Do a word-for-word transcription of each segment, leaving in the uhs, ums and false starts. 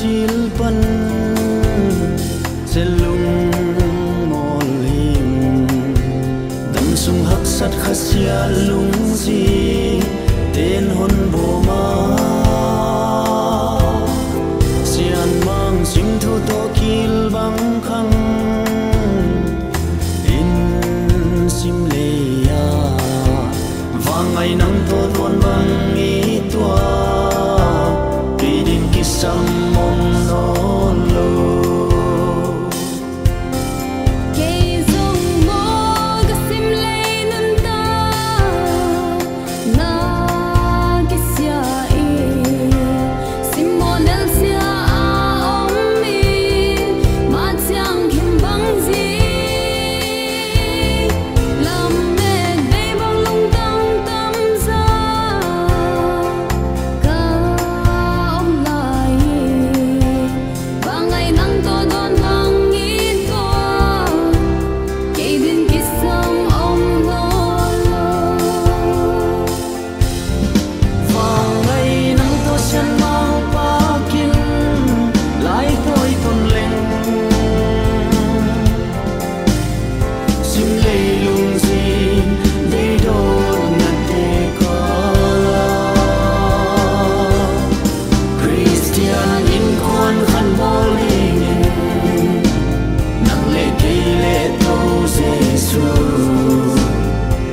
Cil pan celung mawlhing, damsung haksat khasiat lungsi ten hon bawma, sianmang simthu tawh kilbang khang in sim lei-a, vangai nang tawh tuan bang i tua, kei din kisam om nawn lo. Kei zong maw ka sim lei nuntak na kisia in, simmawh nelsia a om in, ma ciang khin bang zing, lamet bei bang lungtang tamza ka om lai hi. Vangai nang tawh dawn bang i tua, kei din kisam om nawn lo. Vangai nang tawh sianmang pakin lai tawi tun leng, sim leilung zin deidawt na tek a, Khristian innkuan khat bawl dingin, nang le kei le Topa Jesu,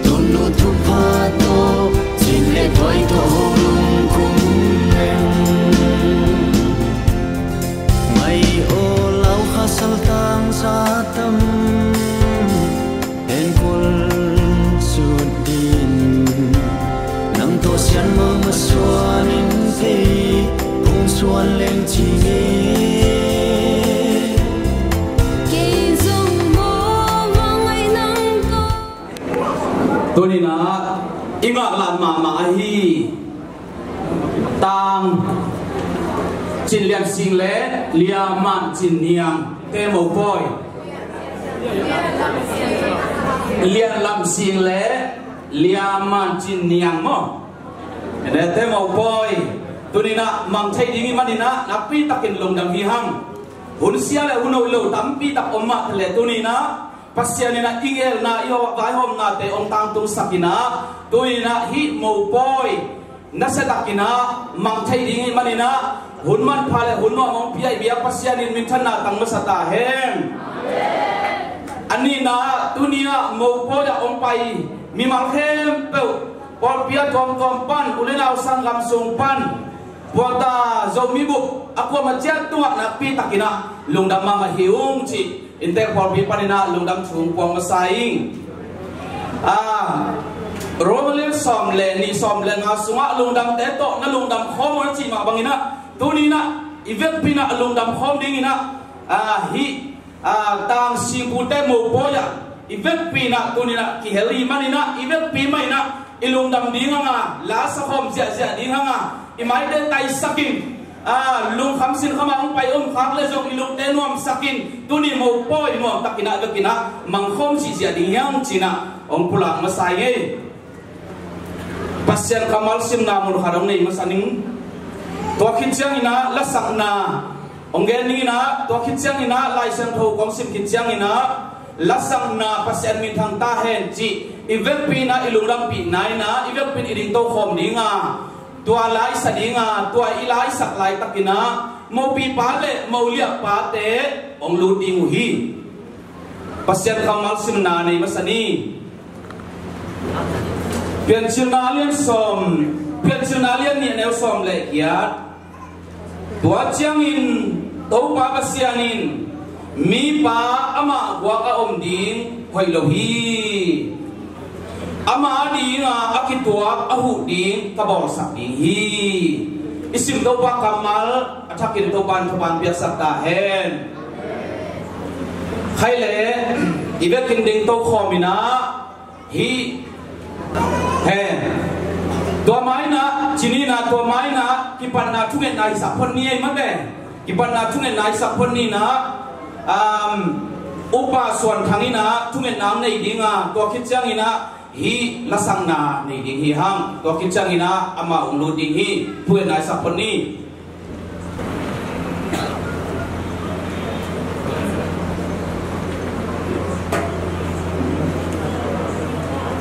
tunu thupha tawh cin le tuai tawh ho lungkum leng. Ngai aw lau kha saltang sa tam, enkol sut din, nang tawh sianmang masuan in thei, phung suan leng ci nge. Kei zong maw vangai nang tawh. Tuninah i ngaklah mahmah ahi Tang Cin Lian Sing le Lia Man Cin Niang te mopawi. Lian Lam Sing le Lia Man Cin Niang maw? Ene te mopawi. Tuninah mang thei ding i maninah nakpi takin lungdam hi hang. Hun sia le hun hoih lo tampi tak om mah le tuninah Pasian inah i ngelna i vaihawmnate hong tangtungsak inah tuninah hih mopawi nasia takinah mang thei ding i maninah hun manpha le hun nuam hong pia i biak Pasian in minthanna tang masa ta hen. A nihna tuninah mopawi ah hong pai mimal khempeuh pawlpi a tuamtuam pan u le nau sanggam sung pan puata Zomi bup a kuama ciat tungah nakpi takinah lungdam mahmah hi ung cih inntek pawlpi paninah lungdam thu puang masa ing. A, Roma lian sawm le nih sawm le nga sungah lungdamte tawh na lungdam khawm uh na cih mah banginah tuninah i vekpi inah lungdam khawm dinginah, a, hih, a, Tang Singpute mopawi ah i vekpi inah tuninah kihel i maninah i vekpi mah inah i lungdam ding hanga, la sakhawm ziahziah ding hanga, i maite taisakin, a, lungkham sinkhama hong pai omkhak le zong i lungte nuamsakin tuni mopawi nuamtakinah vekinah mangkhawm sihziah ding hiang cinah hong pulak masa i ngei. Pasian kammal simna mun khat hong nei masa ning. Tua khit cianginah lasakna hong gen ninginah tua khit cianginah Lai Siangtho kong sim khit cianginah lasakna Pasian minthang ta hen cih i vekpi inah i lungdampihna inah i vekpi in i dingto khawm dinga tua laisa dinga tua i laisak laitakinah mopipa le moliahpate hong lut ding uh hi. Pasian kammal simna nei masa ni. Piancilna lian sawm, Piancilna lian nih a neu sawm le giat. Tua ciangin Topa Pasian in mipa amah guak a om ding hoih lo hi. Ama dinga a kituak a huh ding ka bawlsak ding hi. I sim Topa kammal a thakin Topa in thupha piaksak ta hen. Khaile i vekin dingto khawm inah hih hen. Tua mainah cininah tua mainah kipatna thungetna hisak phot ni ei mate. Kipatna thungetna hisak phot ninah, um, upa Suan Thang inah thungetna hong nei dinga tua khit cianginah hih lasakna nei ding hi hang. Tua khit cianginah amah hong lut ding hi. Thungetna hisak phot ni.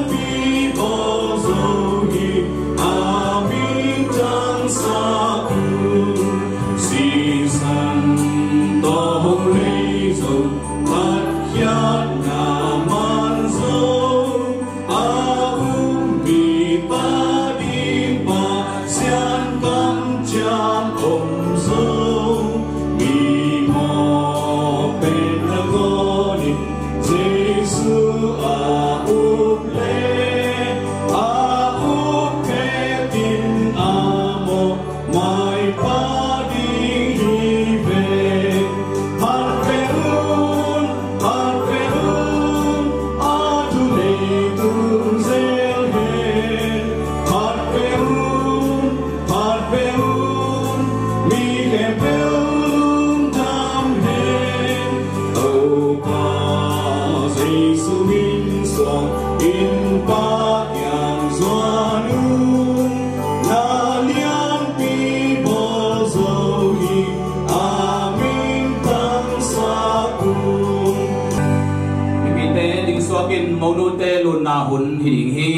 lianpi bawl zo hi, a min thangsak un. Sisan tawh hong lei zo, Pathian na man zo, a um mipa ding Pasian kamciam om zo. Mi mawk pen nangawn in Jesu a up leh, a up phet in a mawk maipha ding hi ve. Phat ve un, phat ve un, a thu nei tung zel hen. Phat ve un, phat ve un, mi khempeuh lungdam hen. Topa Jesu min suang in Pathian zuan un. Na lianpi bawl zo hi, a min thangsak un. Mipite ding suakin monute lunna hun hi ding hi.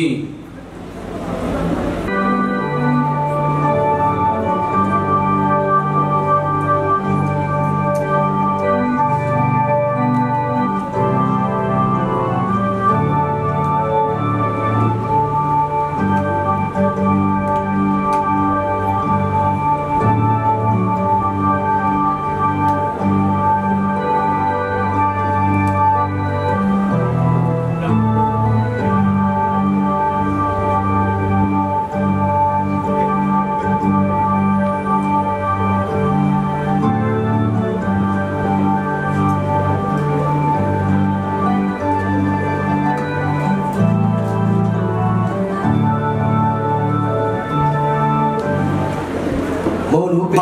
Mo nu pe,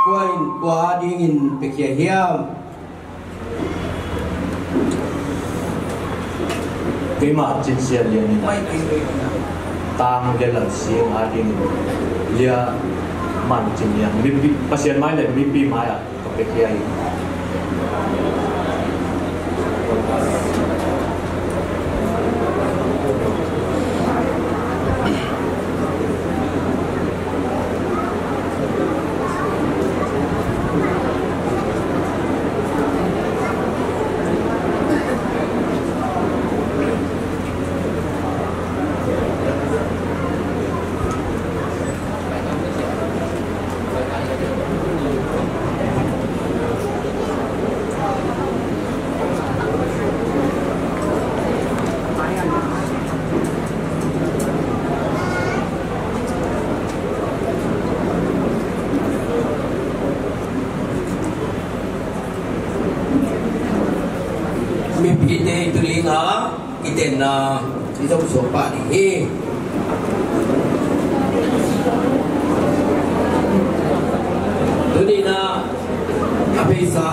kua in kua dingin pekhia hiam? Keimah Cin Sian Lian in, Tang Lian Lam Siang a ding Lia Man Cin Lian, mipi, Pasian mai le mipi mai ah ka pia hi. Tenna i zong suak pah ding hi. Tuni-in ah a pheisa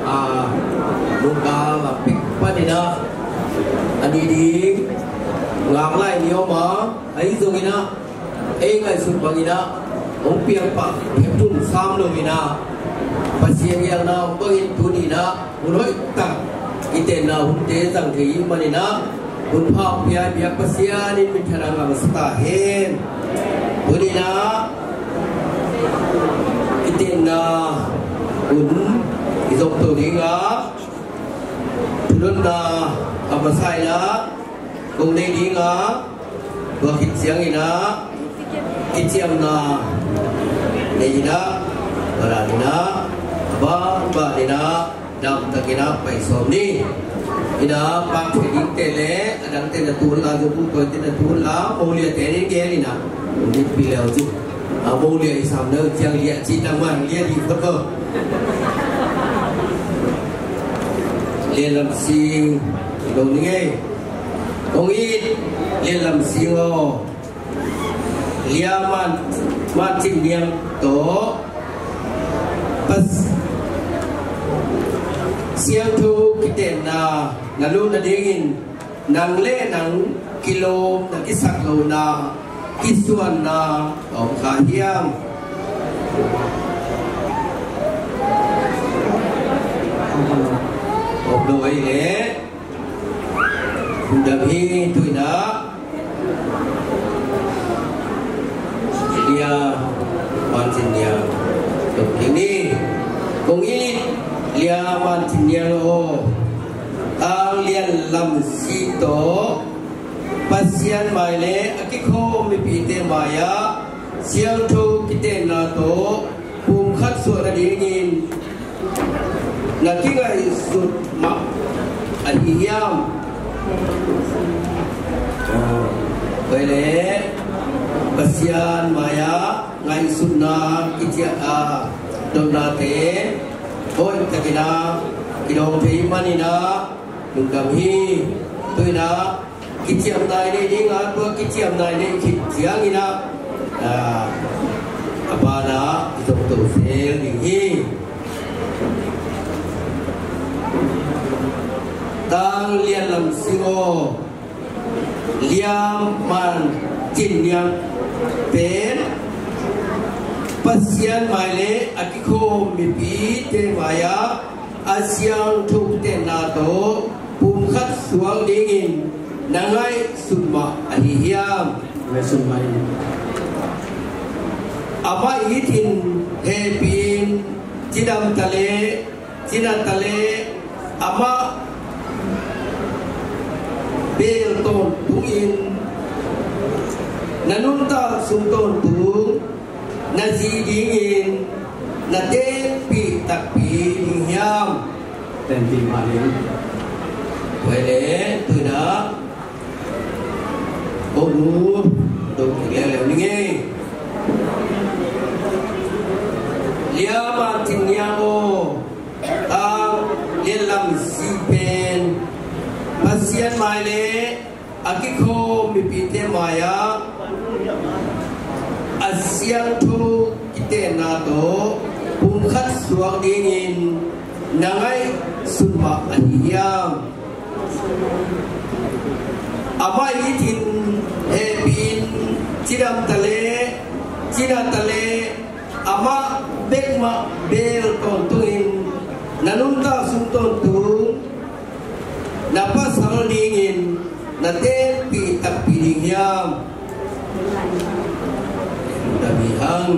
a nungkal a pek panin ah a nih ding ngak lai ni om a, ahi zongin ah ei ngaihsut bangin ah hong piang pah, piang tun sam loin ah Pasian gelna hong bangin tuni-in ah hun hoih tak i tenna hunte zang thei i hih manin ah hun pha hong pia i biak Pasian in minthanna ngah masa ta hen. Tuni-in ah i tenna hun i zom to ding a, thudotna a masa in ah kong nei ding a, tua khit ciangin ah kiciamna nei in ah, tua dan in ah bangbang in ah damtakin ah pai sawm ni. In ah pak thei dingte le a dangte na tun la, zong pu tua te na tun la, mo lia te ni gel in ah, ni pi leu ci. A mo lia i sam na ciang lia ci tang man lia di phot ko. Lian Lam Sing dong ni ngei. Kong it Lian Lam Sing aw. Lia Man, Man Cin Niang tawh Pasian thu kitenna na lut nadingin nang le nang kilawm na kisak lohna, kisuanna a om kha hiam? Om lo ahih leh lungdam hi. Tu-in ah Lia Man Cin Niang dong kik ni. Kong it Lia Man Cin Niang aw. Tang Lian Lam Sing tawh Pasian mai le a kikhawm mipite mai-ah siangtho kitenna tawh pumkhat suah nadingin na kingaihsut mah ahi hiam? Tua leh Pasian mai-ah ngaihsutna kiciah a, dotnate hoih takin ah kidawng thei manin ah lungdam hi. Tu-in ah kiciamna i neih ding a, tua kiciamna i neih khit ciangin ah, ah, a banah i zong to sel ding hi. Tang Lian Lam Sing aw. Lia Man Cin Niang pen Pasian mai le a kikhawm mipite mai-ah a siangtho kitenna tawh pumkhat suak dingin na ngaihsun mah ahi hiam? Ngaihsun mah hi. Amah it in hehpih in cidam ta leh, cina ta leh, amah beel tawntungin na nuntak sung tawntung na zi dingin na tenpih takpi ding hiam? Tenpih mah ding. Tua leh tu-in ah ko nu dong kik leuleu ni ngei. Lia Man Cin Niang aw. Tang Lian Lam Sing pen Pasian mai le a kikhawm mipite mai-ah a siangtho kitenna tawh pumkhat suak dingin na ngaihsun mah ahi hiam? Amah it in hehpih in cidam ta leh, cina ta leh, amah bek mah beel tawntungin na nuntak sung tawntung na pasal dingin na tenpih takpi ding hiam? Lungdam hi hang.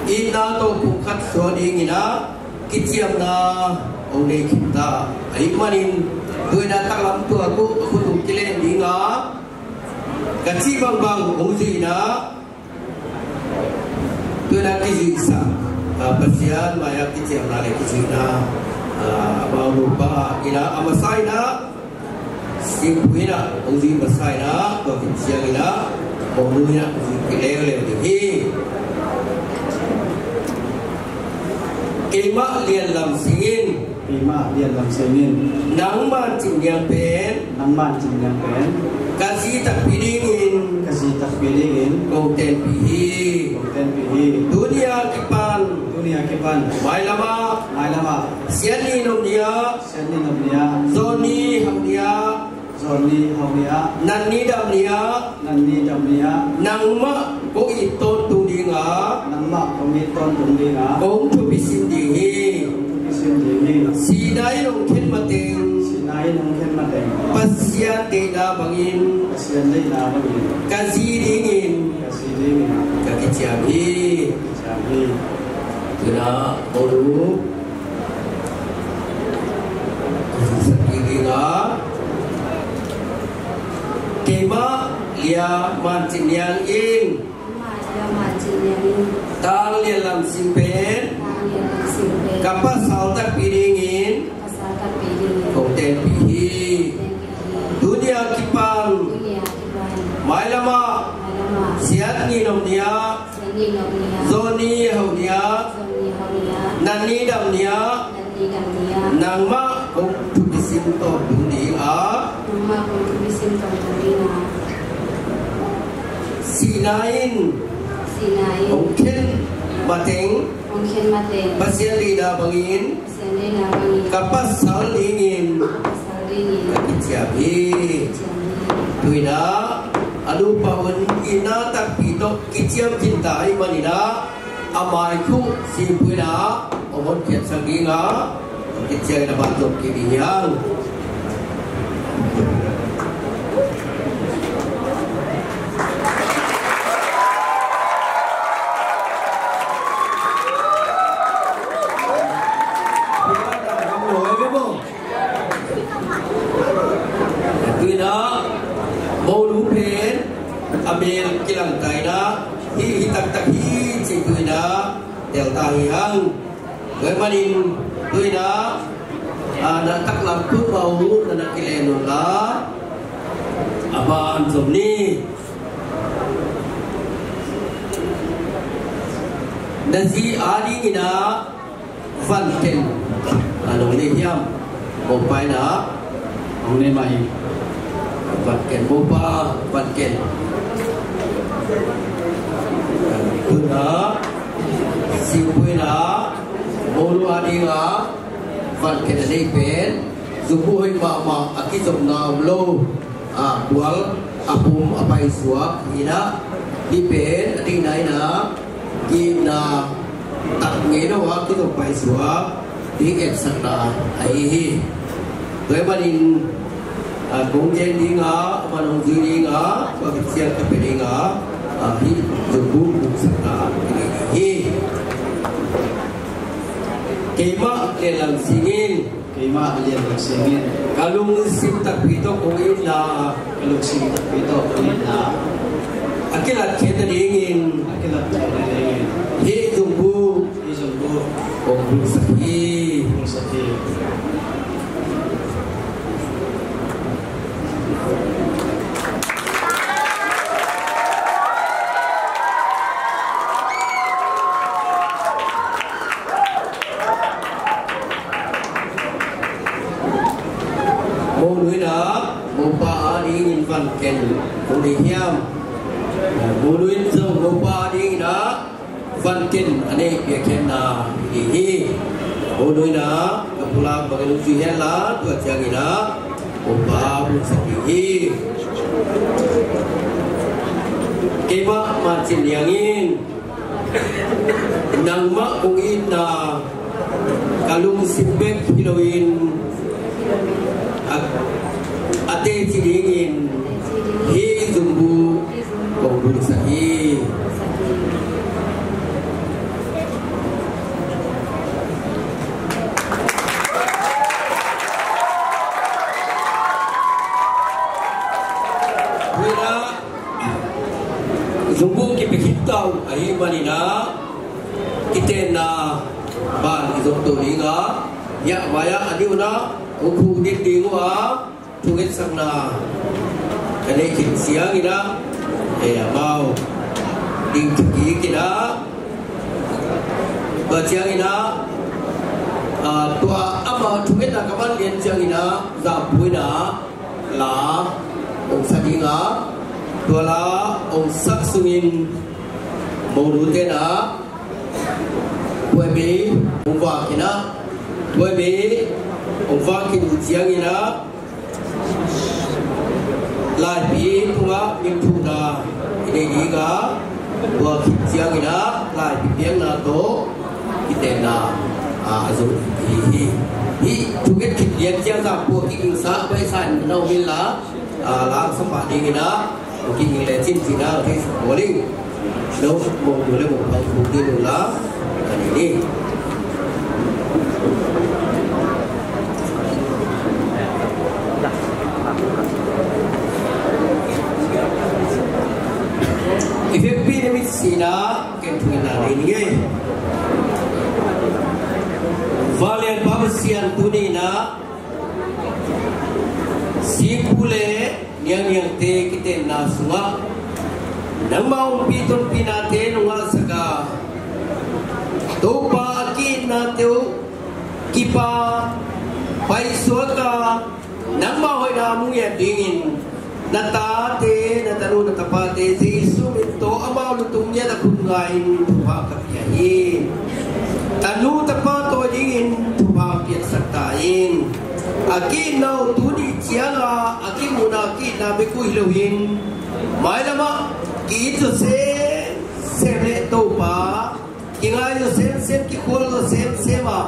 Itna tawh pumkhat suak dingin ah kiciamna hong nei khin ta ahih manin, tu-in ah taklam tua ku a khut hong kilen ding a, ka cih bangbang hong zuih in ah, tu-in ah kizuihsak, ah, Pasian mai-ah kiciamna le kizuihna, ah, amau nupa in ah a masa in ah, Singpui in ah hong zuih masa in ah, tua khit ciangin ah monu in ah hong zuih kik leuleu ding hi. Keimah Lian Lam Sing in Keimah Lian Lam Sing in. Nang Man Cin Niang pen. Nang Man Cin Niang pen. Ka zi takpi dingin. Ka zi takpi dingin. Kong tenpih hi. Kong tenpih hi. Tuni a kipan. Tuni a kipan. Mailam ah. Mailam ah. Sian ni nop ni ah. Sian ni nop ni ah. Zawn ni hau ni ah. Zawn ni hau ni ah. Nang ni dam ni ah. Nang ni dam ni ah. Nangmah kong it tawntung ding a. Nangmah kong it tawntung ding a. Kong thupi sim ding hi. Kong thupi sim ding hi. Sihna in hong khen mateng. Sihna in hong khen mateng. Pasian deihna bangin. Pasian deihna bangin. Ka zi dingin. Ka zi dingin. Ka kiciam hi. Kiciam hi. Tuna, Molu. Kong zumsak ding a. Keimah Lia Man Cin Niang in. Keimah Lia Man Cin Niang in. Tang Lian Lam Sing pen. Tang Lian Lam Sing pen. Ka pasal takpi dingin. Ka pasal takpi dingin. Kong tenpih hi. Kong tenpih hi. Tuni a kipan. Tuni a kipan. Mailam ah. Mailam ah. Sian ni nop ni ah. Sian ni nop ni ah. Zawn ni hau ni ah. Zawn ni hau ni ah. Nang ni dam ni ah. Nang ni dam ni ah. Nangmah kong thupi sim tawntung ding a. Nangmah kong thupi sim tawntung ding a. Sihna in. Sihna in. Hong khen mateng. Hong khen mateng. Pasian deihna bangin. Sian deihna bangin. Ka pasal dingin. Ka pasal dingin. Ka kiciam hi. Kiciam hi. Tuna, a nupa un itna takpi tawh kiciam khinta ahih manin ah, a mai khuh simpui in ah, hong hotkhiatsak ding a, kiciam in a ban zom kik ding hi hang. Tuna, Molu pen a mel kilangta in ah, hi, hi taktak hi ci, tuna telta hi hang. Tua ahih manin tuna, a, na taklam khut mah uh na na kilen un la, a ban zom ni. Na zi a dingin ah van ken, a, nong nei hiam? Mopa in ah. Nong nei mah hi. Van ken, mopa, van ken. Tuna, simpui in ah, Molu a ding a van ken a nei pen, zumbu hoih mahmah, a kizopna om lo, a, kual a pum a paisuak hi in ah, hih pen a deihna in ah, ki-itna tak ngei lo a kizop paisuak ding etsakna ahi hi. Tua ahih manin, a, kong gen ding a, a man hong zui ding a, tua kician ka pia ding a, a, hih zumbu bungsakna hi. Keimah Lian Lam Sing in. Keimah Lian Lam Sing in. Ka lungsim takpi tawh kong itna. Ka lungsim takpi tawh kong itna. A kilatkhiat nadingin. A kilatkhiat nadingin. Hih zumbu. Hih zumbu. Kong bungsak hi. Bungsak hi. Monu in ah, mopa a dingin van ken kong nei hiam? Monu in zong mopa a dingin ah, van ken a nei piakkhiatna hi hi. Monu in ah, ka pulak bangin hong zui hen la, tua ciangin ah, mopa bungsak ding hi. Keimah Man Cin Niang in. Nangmah kong itna, ka lungsim bek hi loin, a, a teci dingin, hih zumbu kong bungsak hi. Zumbu kipia khit ta uh ahih manin ah, kitenna ban i zop to ding a, hiah mai-ah a diuna uh khu ding ding uh a, thungetsakna ka nei khin ciangin ah, e, amau ding thukik in ah, tua ciangin ah, Ah, tua ama thungetna ka man lian ciangin ah, Zahpu in ah la hong sa ding a, tua la hong sak sungin monu ten ah, tua mi hong vak in ah, tua mi hong vak khit uh ciangin ah, Laipi tungah min thumna i nei ding a, tua khit ciangin ah Laipi piakna tawh kitenna, ah, a zo hi hi. Hih thunget khit lian ciang Zahpu a kigingsa baihsa in na om inla, ah, la hong sa pah dingin ah, a kiging le cin cin ah, a kiging sa pawl in. No, mong dule mong pang buk ding un la, ka ni ni. I vekpi na mit sina, ken thu na ni ni. Valian Pa Pasian, tuni in ah singpu le niangniangte kitenna sungah nangma ompih tonpihnate nong ngahsak a, Topa, a ki-itnate uh kipan paisuak a, nangma hoihna mu ngiat dingin na tate, na tanu, na tapate Jesu min tawh amau lutung ngiat a khut nga-in thupha ka pia hi. Tanu tapa tawi dingin thupha piaksak ta in. A ki-itna uh tuni ciang a, a kimuhna a ki-itna bek uh hi loin, mailam ah ki-it zaw semsem le Topa, kingai zaw semsem, kikhual zaw semsem a,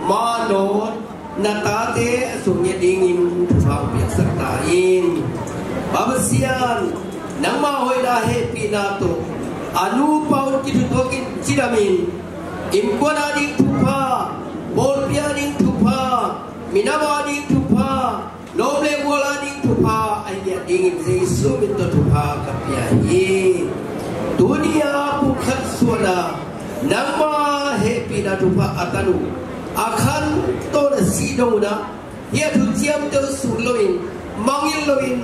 mah nawn na tate a suak ngiat dingin thupha piaksak ta in. Pa Pasian, nangma hoihna hehpihna tawh a nupa un kithutuak in, cidamin, innkuan a ding thupha, pawlpi a ding thupha, minam a ding thupha, lawm le gual a ding thupha a ngiat dingin Jesu min tawh thupha ka pia hi. Tuni a pumkhat suan a nangma hehpihna thupha a tan uh, a khantawn a sih dong un ah, hih a thuciamte uh sut loin, mangngilh loin,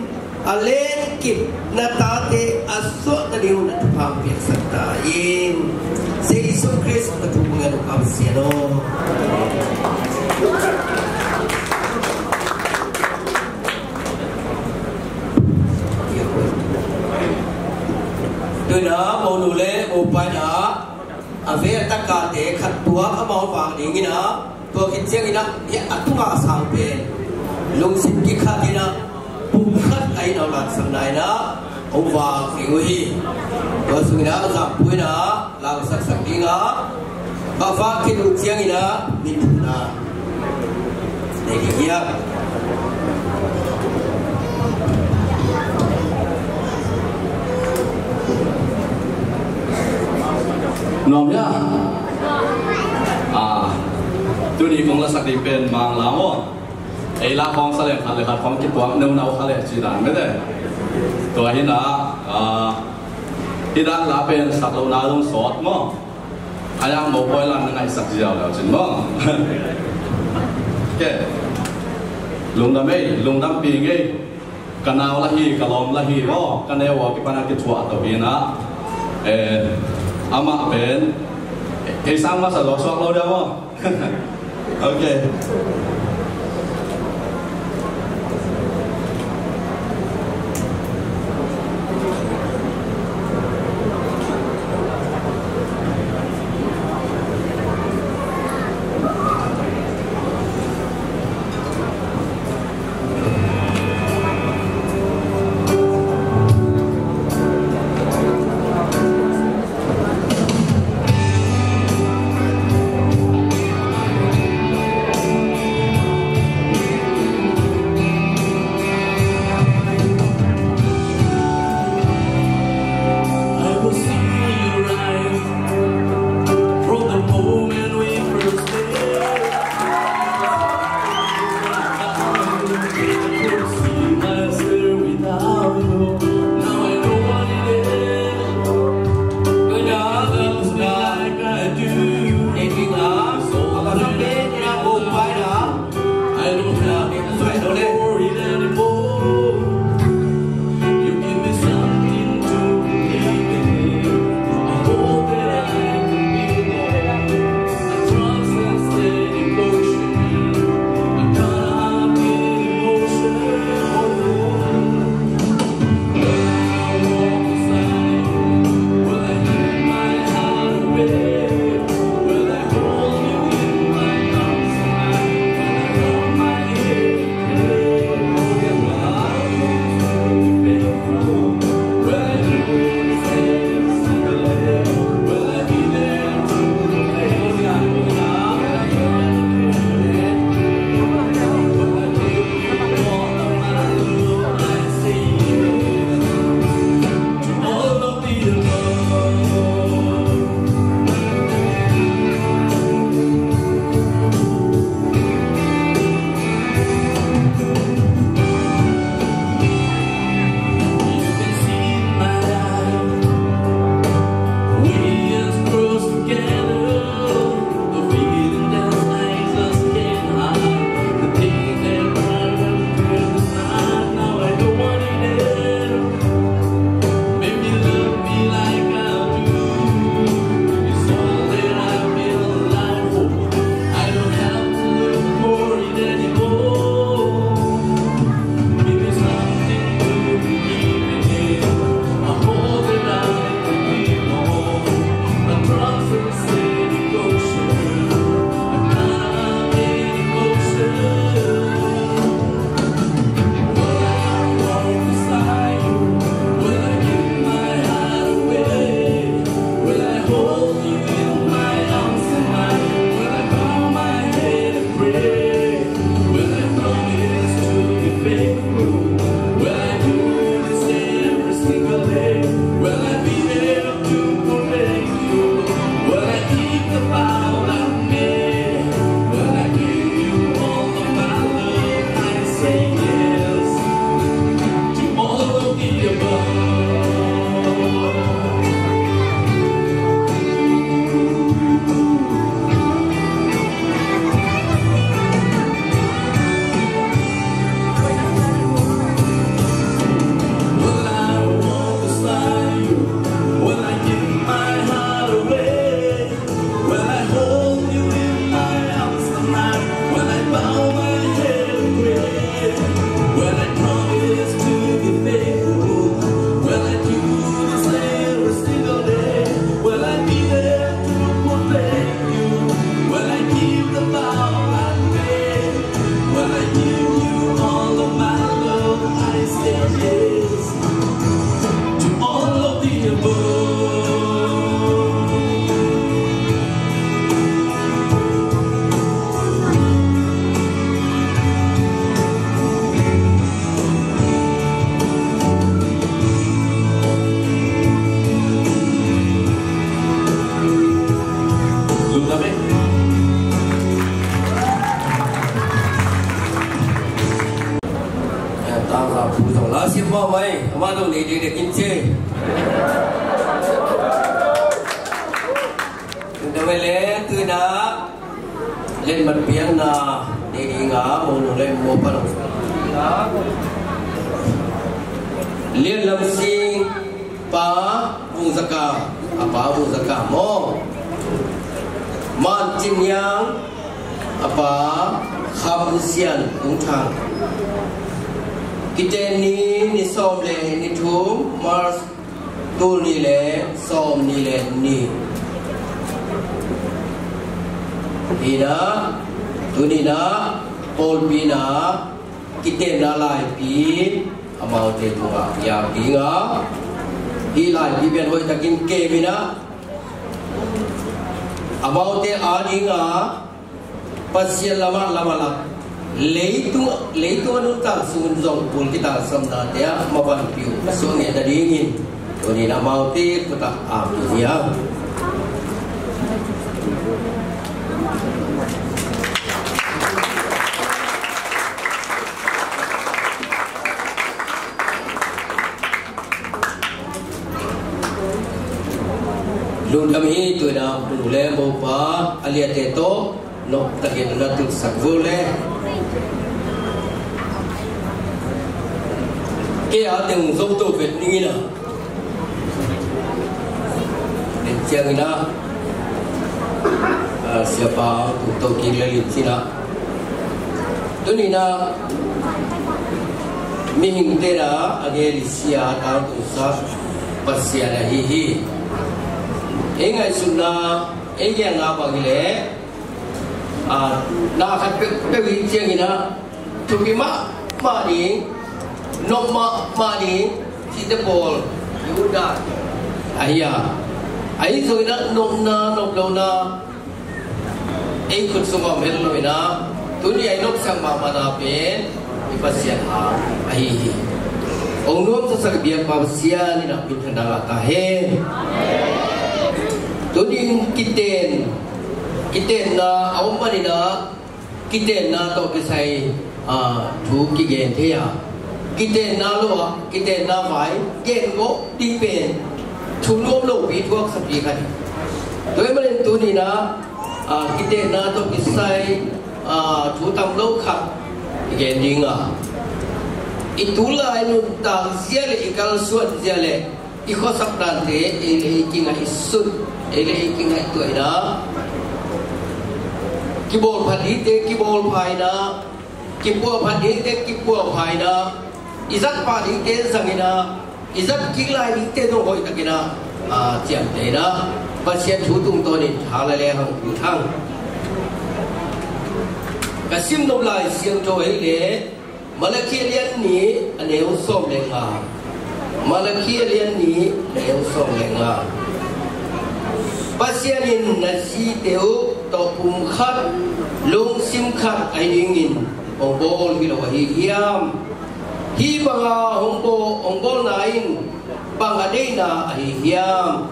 a lenkip na tate a suah nading un a thupha piaksak ta in. Jesu Khrist a thu bang a dong a Pasian aw. Tu-in ah monu le mopa in ah a ve a takate khat tuak amau vak dingin ah, tua khit ciangin ah, a tunga sang pen lungsim kikhat in ah, pumkhat a inn a latsakna in ah hong vak ding uh hi. Tua sungin ah Zahpu in ah la hong saksak ding a, va vak khit uh ciangin ah min thumna nei ding hiam? Nuam hia? Ah, tuni kong lasak ding pen Manglam aw. Ei la khawng sa leng khat le khat khawng kituak neunau kha leh ci dan mete. Tua hi in ah, ah, hi dan la pen sak lohna zong sawt maw. A yang mo pawi lan na ngaihsak ziau leu cin maw. Ke. Lungdam ei, lungdam pi ngei. Ka nau la hi, ka lawm la hi maw, ka neu a kipan a kithuah to hi in ah. Eh, amah pen ei sang masa zawk suak lo dia maw. Ok. Tung ni ding ding in ci. Tung dawele tuina letmat piakna ni dinga monu le mopa long Lian Lam Sing pa Vung Zaka, a pa Vung Zaka maw. Man Cin Yang, a pa Kham Sian Kung Thang. Kiten ni, ni sawm le ni thum, March, tul ni le sawm ni le ni. Ina, tunina, pawlpina, kitenna laipi, amaute tungah ya dinga. Hih laipi pen hoihtakin kem ina, amaute a dinga Pasian lamah lamalak, leitung, leitung a nuntak sungin zong pul kitaksamnate ah mabanpih uh a suak ngei nadingin tunin amaute kutah aam hi hiam. Lungdam hi. Tuina nu le mopa a liate tawh noptakin na tutsak vua le. Kei a teng zong to vet ning ina. Nen ciangina, ah, siapa tung to kik le lim cina. Tunina mihingte na a gel i sia tangtungsak Pasian ahi hi. Ei ngaihsutna, ei gelna bang hileh, ah, na khat peuhpeuh hi ciangina thupi mahmah ding, nop mahmah ding, cihte pawl i utdan ahi a. Ahi zongina nopna, nop lohna ei khut sungah om het lo ina, tuni a i nopsak mahmahna pen i Pasian hang ahi hi. Hong nuamsasak biakpa Pasian ina minthanna ngah ta hen. Tunin kiten, kitenna a om manina, kitenna tawh kisai, ah, thu kigen thei a, kitenna lo ah, kitenna vai gen gawh ding pen thu nuam lopi thuaksapi khat hi. Tua ahih manin tunina, ah, kitenna tawh kisai, ah, thu tam lo khat kigen dinga, i tulai nuntak zia le i kalsuan zia le i khuasak dante ei le ei kingaihsun, ei le ei kingaihtuah ina, kibawl phat dingte kibawl pha ina, kipuah phat dingte kipuah pha ina, i zat pah dingte zang ina, i zat kik lai dingte zong hoihtak ina, ah, ciamteh ina, Pasian thu tungtawnin tha la le hang thu thang. Ka sim nop Lai Siangtho ahi le Malakhi a lian nih a neu sawm le nga. Malakhi a lian nih a neu sawm le nga. Pasian in na zite uh tawh pum khat, lungsim khat ahi dingin hong bawl hi lo ahi hiam? Hih banga hong bawl, hong bawlna in bang a deihna ahi hiam?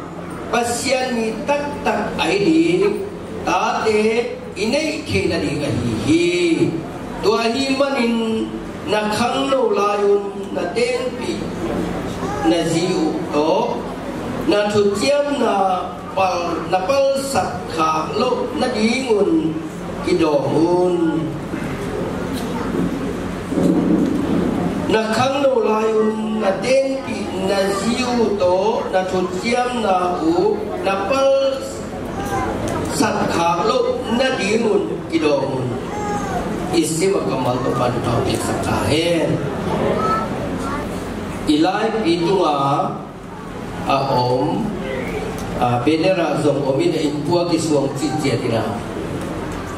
Pasian mi taktak ahi ding tate i neih theih nading ahi hi. Tua ahih manin na khangno lai-un na tenpih na zi uh tawh na thuciamna pal, na palsat khak loh nadingun kidawm un. Na khangno lai-un na tenpih na zi uh tawh na thuciamna uh na palsat khak loh nadingun kidawm un. I sim a kammal tawh pan thau piaksak ta hen. I laipi tunga a om, a, banner ah zong om in a, innpua kisuang cihciat ina,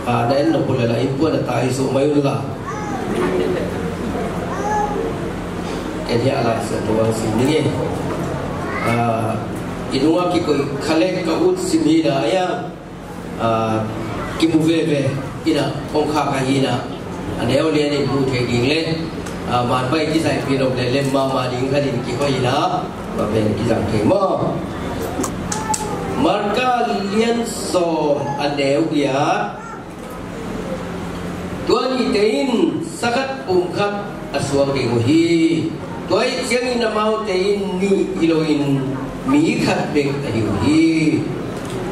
a, na en nop uh leh la innpua na tai suh mai un la. Ken hiah Lai Siangtho hong sim ning e. A, i nungah kikoih kha le ka ut sim hi na a, ah, kimu veve ina, kong khak ahi ina, a neu lianin mu thei ding le, ah, man pai kizaihpih nop le lem mahmah ding khatin kihoih ina, ma pen kizang thei maw? Marka lian sawm a neu giat. Tua nihte in sa khat pum khat a suak ding uh hi. Tua ahih ciangin amaute in nih hi loin mi khat bek ahi uh hi.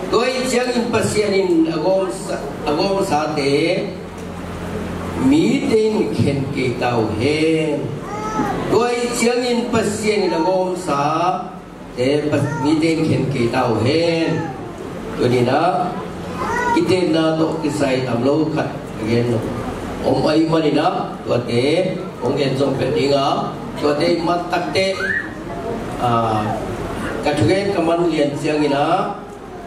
Tua ahih ciangin Pasian in a gawmsa, a gawmsate mite in khen kei ta uh hen. Tua ahih ciangin Pasian in a gawmsate Pas-, mite in khen kei ta uh hen. Tuni-in ah kitenna tawh kisai tam lo khat a gen lo om ahih manin ah tuate hong gen zom peuh ding a, tuate i mat takteh, ah, ka thugen ka man lian ciangin ah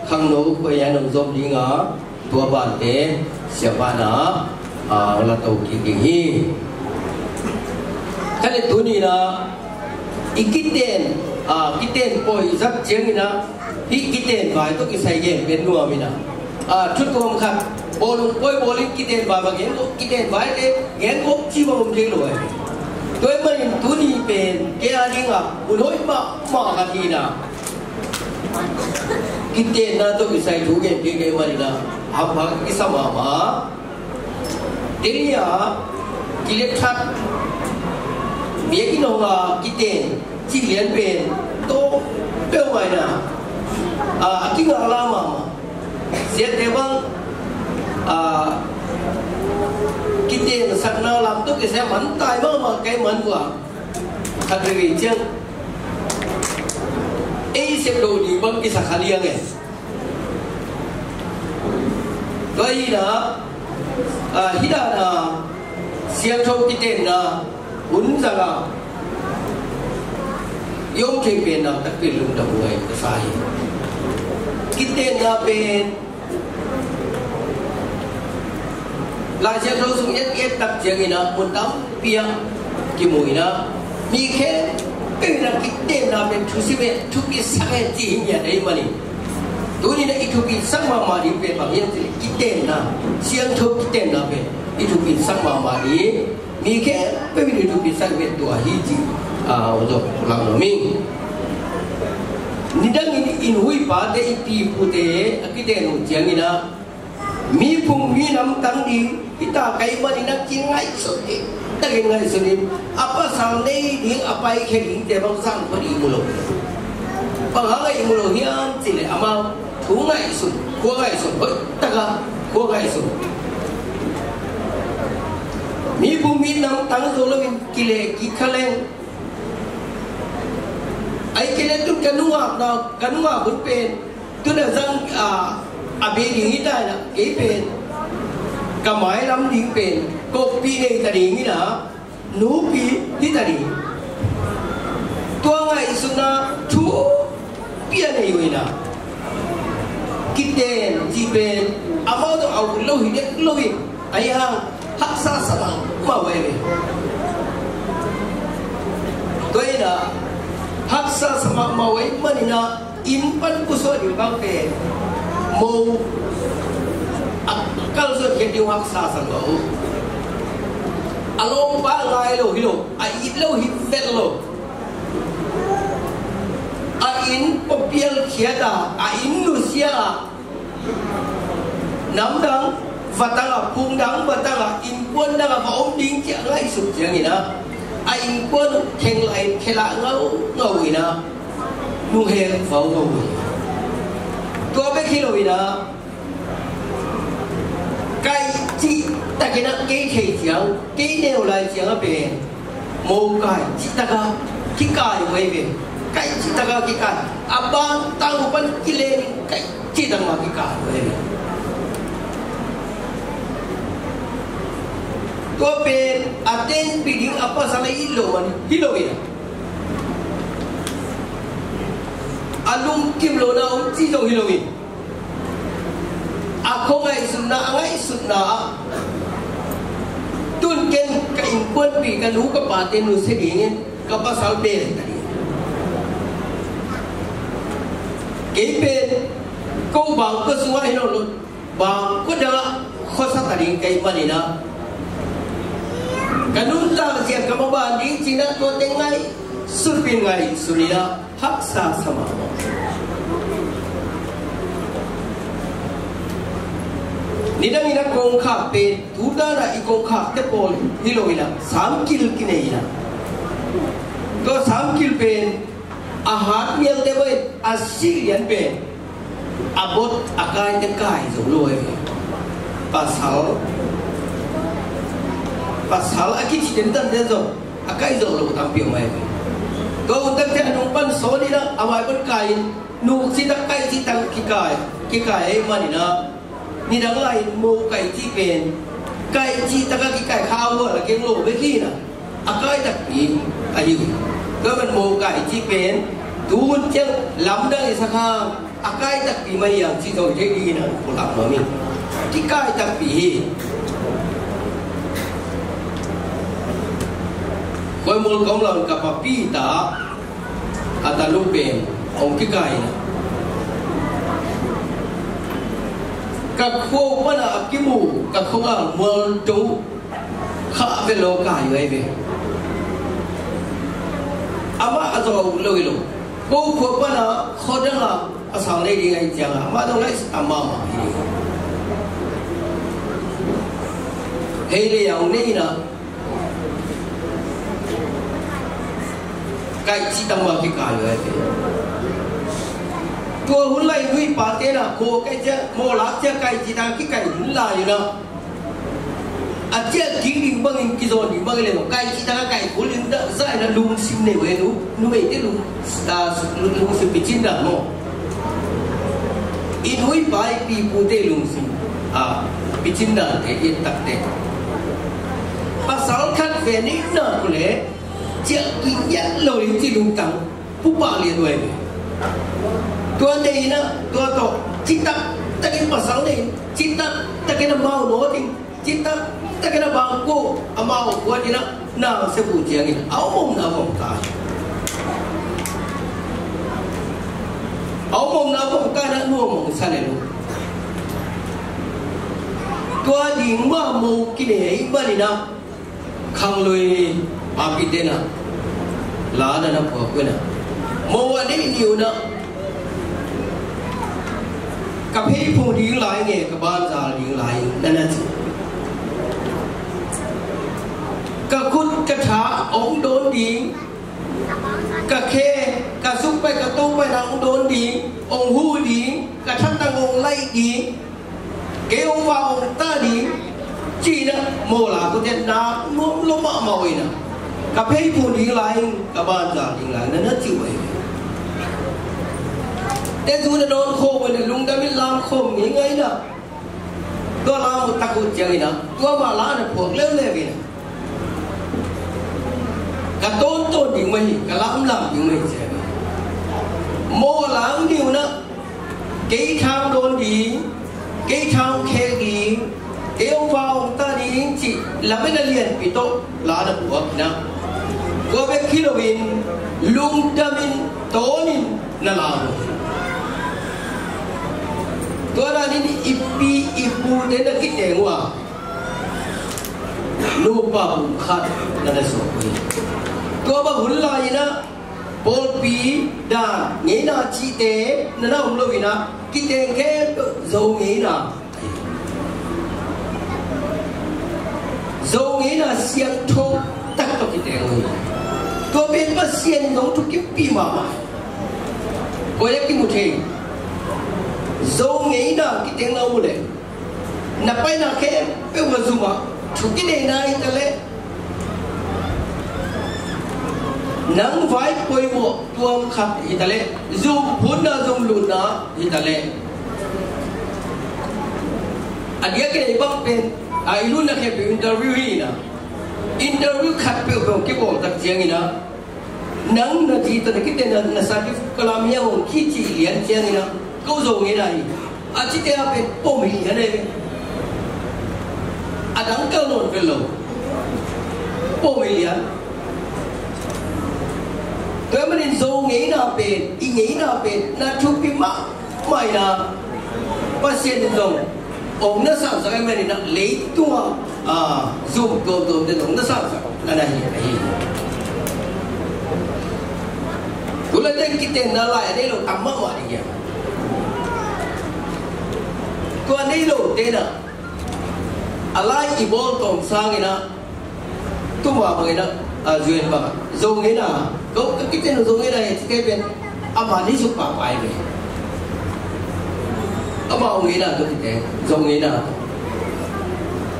khangno khuaiah hong zom ding a, tua bante siapa in ah, ah, la to kik ding hi. Ka le tuni-in ah i kiten, ah, kiten pawi zat ciangin ah hih kiten vai tawh kisai gen pen nuam in ah, ah, thu tuam khat bawlung pawi bawlin kiten vai va gen, kiten vai te gen kawk ci va om thei lo eh. Tua ahih manin tuni pen kei a dingah hun hoih mahmah khat hi-in ah kitenna tawh kisai thu gen kik ahih manin ah hampha kisa mahmah. Tuni-a kilet khat biakinn hong a kiten cih lian pen tawm peuhmah in ah, ah, a kingaklah mahmah. Siate bang, ah, kitensakna lam tawh kisai a man tai mahmah ka hih man uh a, khat veivei ciang ei sep lo ding bang kisa kha liang e. Tua hi-in ah, ah, hih dan a siangtho kitenna hun zang a i om thei pen a takpi lungdam huai ka sa hi. Kitenna pen Lai Siangtho sung i et, i et tak ciangin ah mun tampi ah kimu in ah mi khempeuh in ah kitenna pen thusim e, thupisak e ci hi ngiat ahih manin, tuni-in ah i thupisak mahmah ding pen bang hiam cih leh kitenna, siangtho kitenna pen i thupisak mahmah ding, mi khempeuh in i thupisak pen tua hi cih, ah, hong zong pulak nuam ing. Nidangin inn huipate, i pi i pute a kiten uh ciangin ah mi phung mi namtang ding hi ta ka hih manin ah ci ngaihsun ding takin ngaihsun in, a pasal nei ding, a paikhia dingte bang zang pan i mu lo. Bang hang a i mu lo hiam cih leh amau thu ngaihsun, khua ngaihsun, hoih tak a khua ngaihsun. Mi phung mi namtang zo loin kile kik kha leng, ahih kei leh tu ka nungakna, ka nungak hun pen tu na zang, ah, a bei ding hi ta in ah, kei pen ka mailam ding pen koppi nei ta ding in ah, nupi hi ta ding. Tua ngaihsutna thupi a nei uh in ah, kiten cih pen amau tawh a ut lo hi dek lo hi. Ahih hang haksa sa mahmah uh ahi ve. Tua in ah haksa sa mahmah uh ahih manin ah inn pan pusuah ding bang pen mo a kalsuan khiat ding uh haksa sa lo. A lawmpa ngai lo hi lo, a it lo hi vet lo. A inn pua pial khiat a, a inn nusia a, namdang vatang a, phungdang vatang a, innkuan dang a va om ding ci a ngaihsut ciangin ah, a innkuan uh kheng lai khelah ngaungau in ah, nuhek vauvo uh. Tua bek hi lo in ah, kai cih takin ah kei thei ciang, kei neu lai ciang a pen mo kai cih tak a kikai uh ahi ve. Kai cih tak a kikai. A bang tang uh pan kilen kai cih tak a kikai uh ahi ve. Tua pen a tenpih ding a pasal a it lo man hi lo in ah, a lungkim lohna om ci zong hi lo in, a khua ngaihsutna, a ngaihsutna ah, tun ken ka innkuanpih, ka nu ka pate nusia dingin ka pasal bel ta ding. Kei pen ko bang ko sungah hi lo lo, bang ko dang ah khuasa ta ding ka hih manin ah, ka nuntak zia ka maban ding ci-in ah tuate ngaihsun pen ngaihsun in ah haksa sa mahmah. Nidangin a kongkhak pen tu dan a i kongkhakte pawl hi lo in ah, samkil kinei in ah, Tua samkil pen a hat mialte bangin a sih lian pen a bot a kaite kai zo lo e. Pasal, pasal a kici den tan den zong a kai zo lo tampi om e. Tua hun takte a nung pan sawn in a, a vai pan kai in, nung citak kai citak kikai, kikai ahih manin a, nidang lai-in mo kai cih pen kai cih taka kikai kha uh a la keng lo bek hi na. A kai takpi ahi uh. Tua man mo kai cih pen tu hun ciang lamdang i sak hang a kai takpi mah hi hang cih zong thei ding hi na, pulak nuam hi. Kikai takpi hi. Koi mul kong lawn ka papi ta a tanu pen hong kikai na. Ka khua pana a kimu ka khua mual tu kha ve lo kai ve ve. Amah a zo lo i lo. Ko khua pana khodang a a sang lei ding a i ciang a amah dong lai a mama hi. Hei le yang nei na. Kai ci tang ma ki kai ve. Tua hun lai nui pa te na ko kai cia mo lak cia kai ci tang ki kai hun lai na. A cia ki ding bangin ki zon ding bangin le kai ci tang kai kul in da zai na lungsim ne ve nu nu mei te lung lungsim pi cin da mo. I nui pa i pi pu te lungsim a pi cin da te i tak te. Pasal khat ve ni na ku le ciah ki ngiat lo in ci lungtang pupa lian uai ve. Tua nei na tua tawh citak takin pasal nei citak takin amau nawt in citak takin a bangkua amau kuat in a nang se bu ciangin a om na om ta. A om na om ta na nuam om sa le lu. Tua ding ma mo kinei ba ni na. Khanglui a pi tena la na na phuak uh na. Mo a nei ni uh na. Ka phei phung ding lai nge ka banzal ding lai na na ci. Ka khut ka tha ong dawn ding. Ka khe ka suk pai ka to pai na ong dawn ding ong hu ding ka that tang ong lai ding. Kei hong va hong ta ding ci na mo la ko te na nuam lo mahmah uh hi na. Ka phei phun ding lai ka banzal ding lai na na ci uh hi. Te zu na dawn khawm uh hi na lungdam in lam khawm ngei ngai na. Tua lam uh tak uh ciang hi na tua mah la na phuak leuleu hi na. Ka tawntawn ding mah hi ka lamlam ding mah hi ciang hi. Mo lang ding uh na. Kei thang dawn ding, kei thang khek ding, kei hong va hong ta ding cih lamen a lianpi tawh la na puak na. Kua bek hi loin lungdamin tawnin na la uh. Tua danin i pi i pute na kiteng uh a nupa pum khat na na suak uh hi. Tua bang hun lai-in ah pawlpi dan ngeina cihte na na om loin ah kiteng khempeuh Zo ngeina. Zo ngeina siangtho tak tawh kiteng uh hi. Tua pen Pasian in hong thukimpih mahmah. Koi a kimu thei. Zo ngeina kiteng na om uh leh na paina khempeuh a zum ah thu kineina hi ta leh nang vai poimawh tuam khat hi ta leh zum phunna zum lutna hi ta leh a diak in ei bang pen a i lutna khempeuh interview hi na. Interview khat peuhpeuh kibawl tak ciangin ah nang na ci ta na kite na na sa ki kalam hiang hong kici lian ciangin ah ko Zo ngeina hi. A cite a pen pom hi lian ei ve. A dang kal nawn vel lo. Pom hi lian. Tua manin Zo ngeina pen i ngeina pen na thupi mahmah hi na. Pasian in zong ong na sansak ahih manin ah leitung ah zum tuamtuam den ong na sansak na na hi ahi. Kulate kitenna lai a nei lo tam mahmah ding hiam? Tua nei lo te na a lai i bawl tawm sangin ah tuma bangin ah a zuin bang Zo ngeina Ko ka kiten uh zong ina hi cite pen a man hi suk pahpah hi ve. Amau ngeina tawh kite zong ngeina.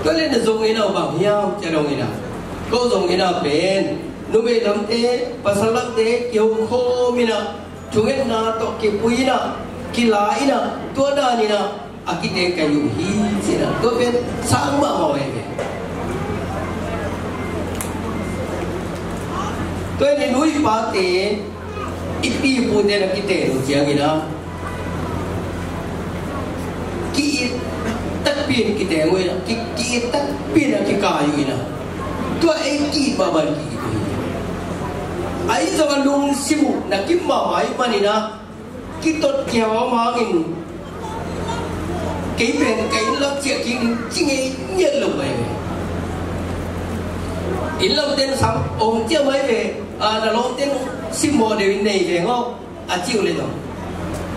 Tua le na zong ngeina uh bang hiam cia dong ina. Ko zong ngeina pen numei lamte, pasal lamte kiho khawm ina, thungetna tawh kipui ina, kila ina, tua dan ina a kite ka hi uh hi cina. Tua pen sang mahmah uh hi ve. Tua in i nu i pate, i pi i pute na kite uh ciang ina, ki-it takpi in kite uh ina, ki, ki-it takpi in a kikai uh ina. Tua ei ki-it mahmah in ki-it uh hi. Ahi zong a lungsim uh na kim mahmah ahih man ina, kitot kiau om hangin kei pen ka inn lam ciah kik ding ci ngei ngiat lo mai ve. Inn lamten sam ong ciah mai ve. A, na lawmten simmawh deuh in nei ve ngawh a ci uh le dong,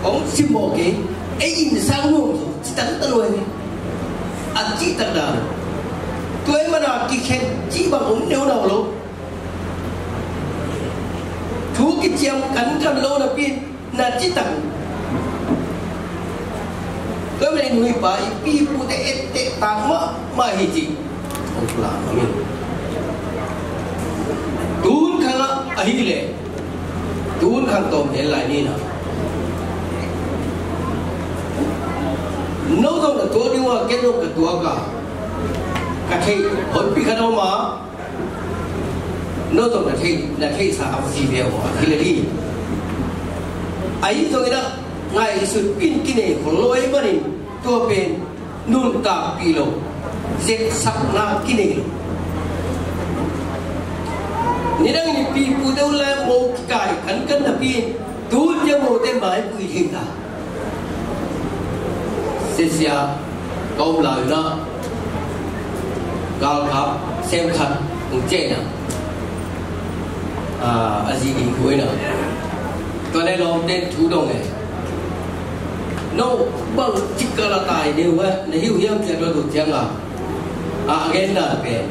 ong simmawh kei. Ei inn sang nuam zo ci taktak lo mai ve. A ci tak dan. Tua ahih mana kikhen ci bang om neu nau lo. Thu kiciam kankan lo napi in na ci tak uh. Tua ahih manin nu i pa i pi i pute etteh tak mahmah hi cih hong pulak hang in. Tun khang ah ahih leh tun khang tawm hen lai ni na. No zong na tuak ding uh a, ken zong ka tuak a, ka theih honpi khat a om a. No zong na theih, na theihsa a zi ve aw a, hi le hi. Ahi zongin ah ngaihsutpih in kinei khol lo ahih manin tua pen nuntakpih lo, zetsakna kinei lo. Nidang in i pi i pute uh lai-ah mo kikai kankan napi in tun ciang mote maipui thei ta. Sia sia ka om lai-un ah galkap sem khat hong ciah in ah, a, a zi ding thu in ah, tua leh lawmte thu dong e. No bang cik kal a tai deuh a na hi uh hiam ci a dot uh ciang a, a, a genna pen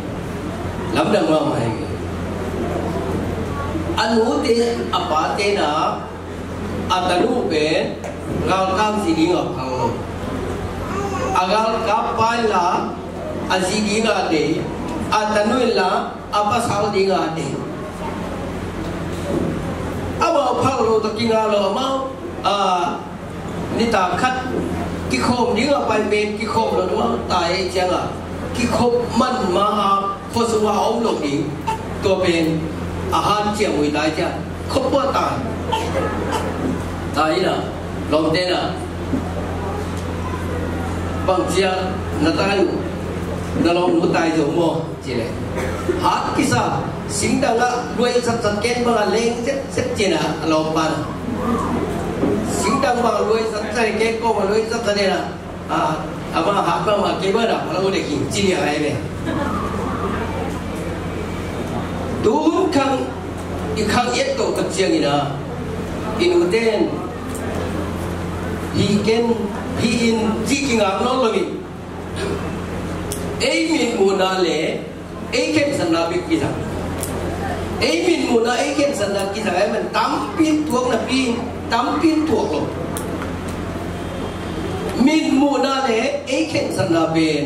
lamdang mahmah hi. A nute a pate na a tanu pen galkap zi ding a phal lo. A galkap pa in la a zi ding a deih, a tanu in la a pasal ding a deih. Amau phal lo tawh kinga lo, amau, a, nitak khat kikhawm ding a pai pen kikhawm lo, amau tai ciang a kikhop man ma a khuasung a om lo ding. Tua pen a hanciam uh hi ta ciang khop pua tai. Tai in ah lawmte na, bang ci a na tai uh, na lawmnu tai zo maw ci leh, hat kisa, singdang ah luai zatzat ken bang a leng zetzet ci in ah a lawmpa na. Singdang bang a luai zatzat ken kawm a luai zatzat in ah, a, amah hat mahmah kei bang a pha lo dek hi ci liang ai ve. Tun khang i khang i et toh tak ciangin ah i nute in hih ken, hih in ci kingak nawn lo in, ei mitmuhna le ei khensatna bek kizang. Ei mitmuhna, ei khensatna kizang ahih man tampi in tuak napi in tampi in tuak lo. Mitmuhna le ei khensatna pen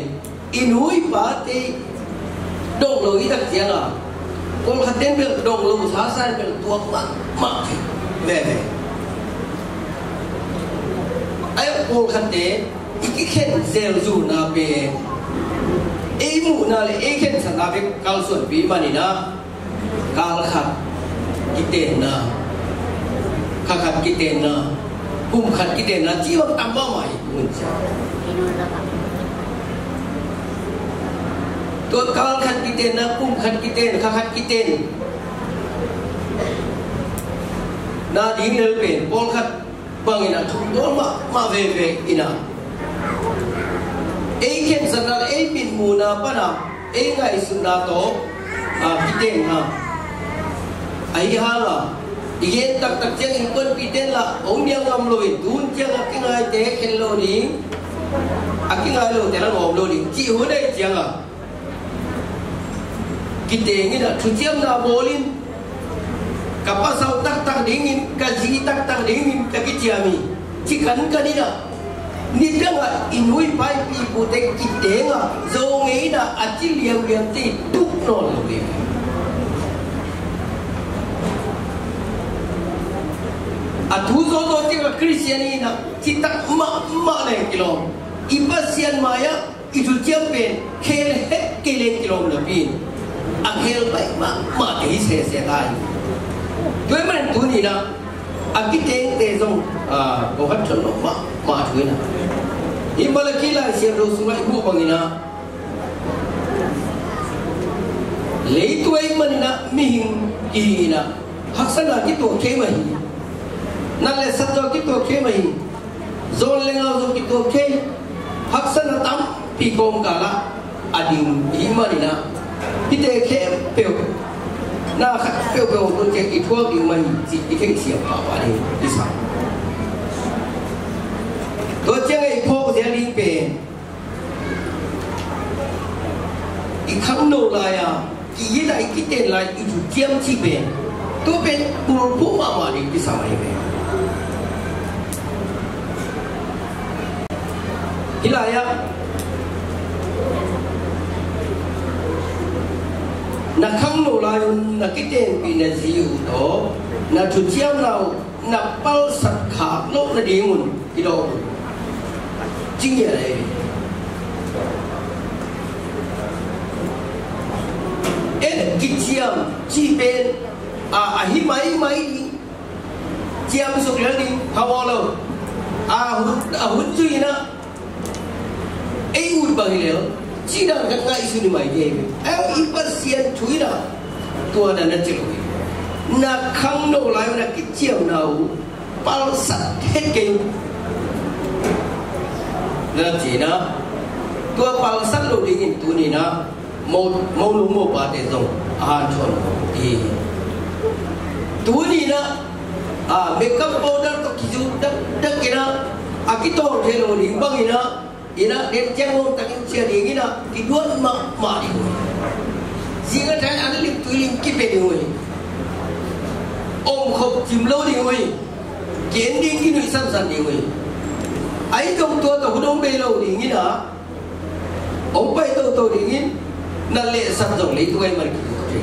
i nu i pate dong lo i tak ciang a, pawlkhat ten bel dong lo sasa in bel tuak mahmah thei veve. Ai, pawlkhat te i kikhen zelzulna pen ei muhna le ei khensatna bek kalsuanpih manin ah, kal khat kitenna, kha khat kitenna, kum khat kitenna cih bang tam mahmah hi. Tua kal khat kitenna, kum khat kiten, kha khat kiten na ding lel pen pawlkhat bangin a thuk dawn mahmah veve in a, ei khensatna, ei mitmuhna pan a, ei ngaihsutna tawh a kitenna ahi hang a, i gen taktak ciang innkuanpihte in lah hong nial ngam lo in, tun ciang a kingaite khen lo ding, a kingai lote lah ngawm lo ding cih hun ahih ciang a, kiteng in a, thuciamna bawl in, Ka pasal taktak dingin, ka zi taktak dingin ka kiciam hi. Ci kankan in ah, nidangah i nu i pa i pi i pute kiteng ah, Zo ngei in ah, a ci liamliamte i tuk nawn lo hi. A thu zawzaw ciangah Khristian in ah, citak mahmah leng kilawm. I Pasian mai-ah i thuciam pen khel het kei leng kilawm napi in, a khel baih mahmahte hi sese ta hi. Tua ahih manin tuni in ah, a kitengte zong, ah, ko khat thon lo mahmah thu in ah, hi Malakhi Lai Siangtho sungah i muh bangin ah, leitung ahih manin ah mihing kihi in ah, haksatna kituak thei mah hi. Nat le sat zong kituak thei mah hi. Zawn le ngau zong kituak thei. Haksatna tampi kawmkal ah a ding i hih manin ah, hihte khempeuh, na khat peuhpeuh hong tun ciang i thuak ding mah hi cih i theihsiam pahpah ding i sa. Tua ciangah i phawk zel ding pen, i khangno lai-a, ki-it a, i kiten lai, i thuciam cih pen, tua pen bulphuh mahmah ding kisam ahi ve. Hih lai-ah, na khangno lai un na kitenpih na zi uh tawh na thuciamna uh na palsat khak loh nadingun i dawh uh. Ci ngiat ahi. En kiciam cih pen, a, a hi maimai ding. Ciamsuk lel ding, hau aw lo. A hun, a hun zui in ah, ei ut bang hi lel, cih dan khat ngaihsun hi mai thei hi. Aw, i Pasian thu in ah, tua dan na ci lo hi. Na khangno lai uh, na kiciamna uh palsat het kei un, na ci in ah, tua palsat loh dingin tuni in ah, mo, mo nu mo pate zong a hanthawn hi. Tuni in ah, a, makeup powder tawh kizuk dakdak in ah, a kitawng thei lo ding bangin ah, in ah, den ciang nuam takin ciah ding in ah, kiduan mahmah ding uh hi. Zing a thai an lim tui lim kipia ding uh hi. Omkhop cim lo ding uh hi. Ki-en ding kinuih sansan ding uh hi. Ahi zong tua tawh hun hong bei lo ding in ah, hong pai toto dingin, nat le sat zong leitung ahih man kituak thei.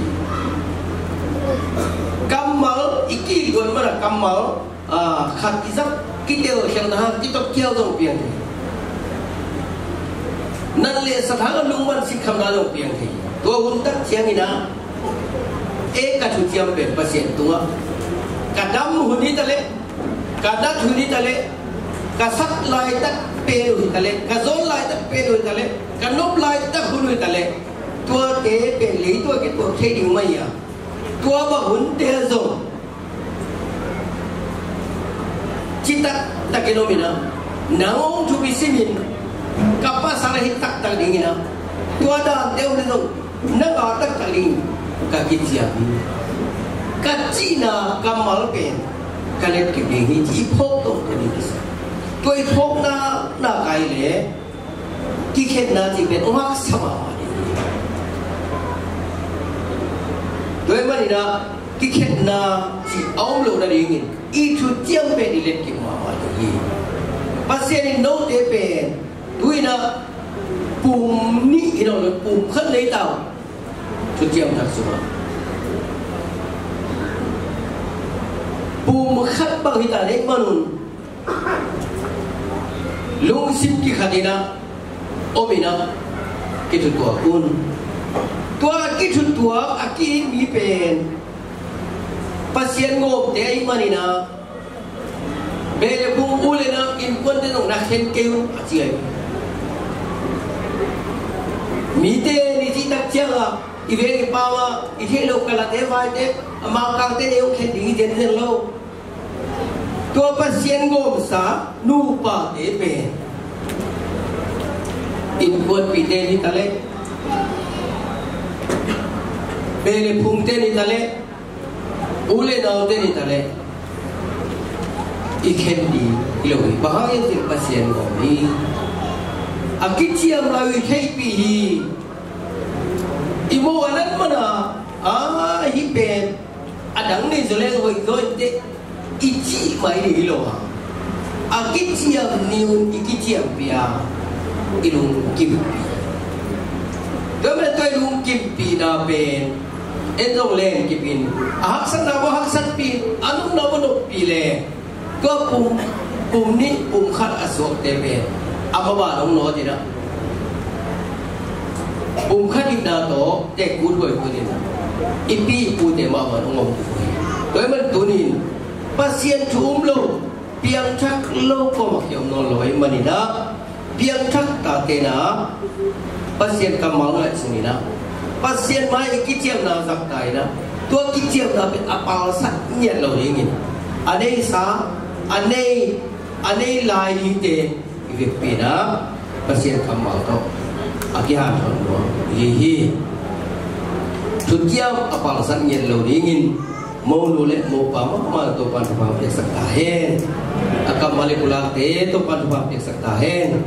Kammal, i ki-it luat mana kammal, a, khat i zak kitel khialhna hang kitop khial zong piang thei. Nat le sat hang a lungman sikkhamna zong piang thei. Tua hun tak ciangin ah, e, ka thuciam pen Pasian tungah, ka dam hun hi ta leh, ka nat hun hi ta leh, ka sat laitak pen uh hi ta leh, ka zawn laitak pen uh hi ta leh, ka nop laitak hun uh hi ta leh, tuate pen leitung ah kituak thei ding mah hi a, tua bang hunte zong citak takin om in ah, nang hong thupi simin, ka pasal ahi taktak dingin ah, tua dante om in zong, na ngah taktak ding ka kiciam hi. Ka cihna kammal pen ka letkip ding hi, ci i phawk tawh ka ding kisa. Tua i phawkna, na kai le, kikhenna cih pen hong haksa mahmah ding hi. Tua ahih manin ah, kikhenna cih a om loh nadingin, i thuciam pen i letkip mahmah ding hi. Pasian in note pen, tu-in ah pum nih hi lo le, pum khat nei ta uh. Thuciam Thak sungah pum khat bang hi ta, neih man un, lungsim kikhat in ah, om in ah, kithutuak un. Tua kithutuak a ki-it mi pen Pasian gawmte ahih manin ah, beh le phung, u le nau, innkuante zong na khen kei un, a ci hi. Mite in i cih tak ciangah, i veng i pau ah i theih loh kalate vaite, a mangkangte in hong khen ding hi zenzen lo. Tua Pasian gawmsa nupate pen, innkuanpihte in hi ta leh, beh le phungte in hi ta leh, u le naute in hi ta leh, i khen ding hi lo hi. Bang hang hiam cih leh Pasian gawm hi. A kiciam lai uh i theihpih hi. I mo a nat man a, a, hih pen a Dang nei zaw leng hoih zaw inteh i cih mai ding hi lo a, a kiciam ni un i kiciampih a i lungkimpih. Tua mah tua i lungkimpihna pen en zong len kip in, a haksatna maw haksatpih, a nopna maw noppih le, tua pum, pum nih pum khat a suakte pen a mah bang hong nawt in ah, pum khat itna tawh tekkut huaikut in ah, i pi i pute mah bang hong om uh hi. Tua ahih man tunin Pasian thu um lo, piangthak lo kuamah kiom nawn lo ahih manin ah, piangthak tate in ah Pasian kammal ngaihsun in ah, Pasian mai i kiciamna zahtak in ah, tua kiciamna pen a palsat ngiat lo dingin, a neisa, a nei, a nei lai hite i vekpi in ah Pasian kammal tawh a kihanthawn nuam hi hi. Thuciam a palsat ngiat lo dingin, monu le mopa mahmah Topa'n thupha piaksak ta hen. A kammal le pulakte Topa'n thupha piaksak ta hen.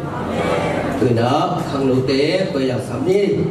Tu in ah khangnote koi langsam ni.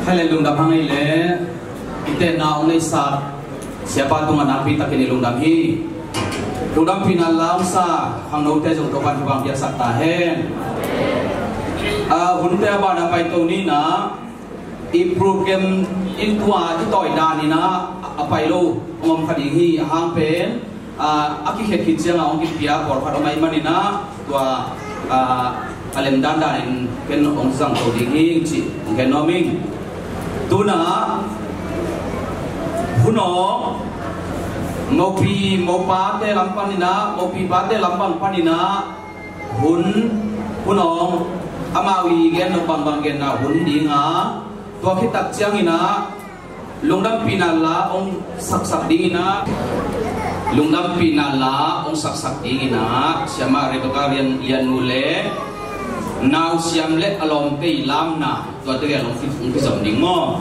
Helen lungdam hang ei le, i tenna hong neihsak siapa tungah nakpi takin i lungdam hi. Lungdampihna la hong sa khangnote zong Topa'n thupha piaksak ta hen. Ah, hunte a banah paito ni in ah, i program in tua i tawi dan in ah a pai lo hong om kha ding hi. A hang pen, ah, a kikhet khit ciangah hong kipia pawlkhat om ahih manin ah, tua, ah, a lem dandan in ken hong zang to ding hi cih hong gen nuam ing. Tu in ah hun awng, mopi mopate lam panin ah, mopi pate lam bang panin ah, hun, hun awng, amau i gen nop bangbang genna hun ding a, tua khit tak ciangin ah, lungdampihna la hong saksak dingin ah, lungdampihna la hong saksak dingin ah, Siamah Rebecca Lian, Lian nu le Nau Siam le a lawmte i lamna, tua tegel hong ki, hong kizom ding maw?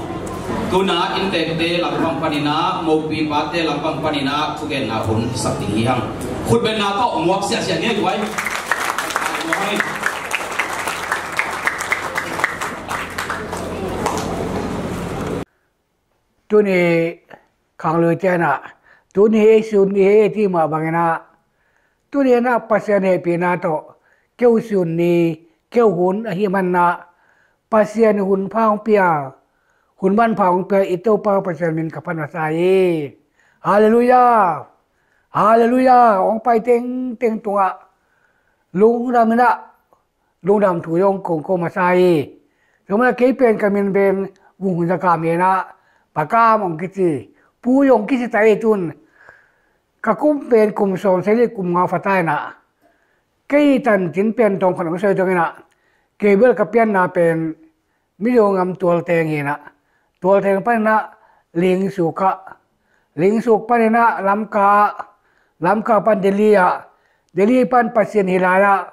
Tu in ah inntekte lampang panin ah, mopi pate lampang panin ah, thugenna hun sak ding hi hang. Khutbenna tawh muak siahsiah ni a guai. Tuni khanglui tenah, tuni ei sun ni hi ei ti mah bangin ah, tuni in ah Pasian hehpihna tawh keu sun ni, keu hun ahih manin ah, Pasian hun pha hong pia, hun manpha hong pia i Topa Pasian min ka phat masa hi. Halleluiah. Halleluiah. Hong pai tengteng tungah lungdam in ah, lungdam thu zong kong ko masa hi. Tua manin ah kei pen ka min pen Vung Hun Za Kam hi in ah, Pa Kam hong kici, Pu zong kici ta hi. Tun ka kum pen kum sawmsagih kum nga pha ta in ah, kei tancin pen tawmkhat hong soi dong in ah, kei bel ka pianna pen Mizo gam Tualteng hi in ah, Tualteng panin ah Lingsuk ah, Lingsuk panin ah Lamka ah, Lamka pan Delhi ah, Delhi pan Pasian hilh lai ah,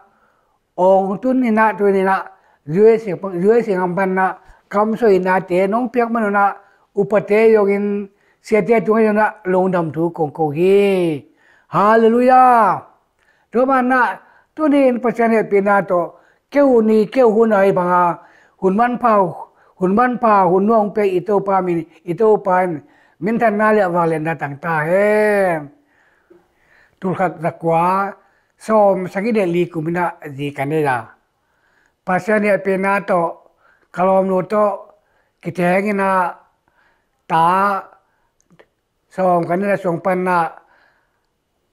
hong tun in ah, tun in ah, U S A, U S A gam panin ah kamsuah innate nong piak man un ah, upate zongin siate tungah zong ah lungdam thu kong ko hi. Halleluiah. Tua manin ah, tuni in Pasian hehpihna tawh keu ni, keu hun ahih banga, hun manpha, hun manpha, hun nuam hong pia i Topa min, i Topa in minthanna le vangliatna tang ta hen. Tulkhat zakua sawmsagih le li kum in ah zi ka nei a, Pasian hehpihna tawh ka lawmnu tawh kitheng in ah, ta sawm ka neih a, sung panin ah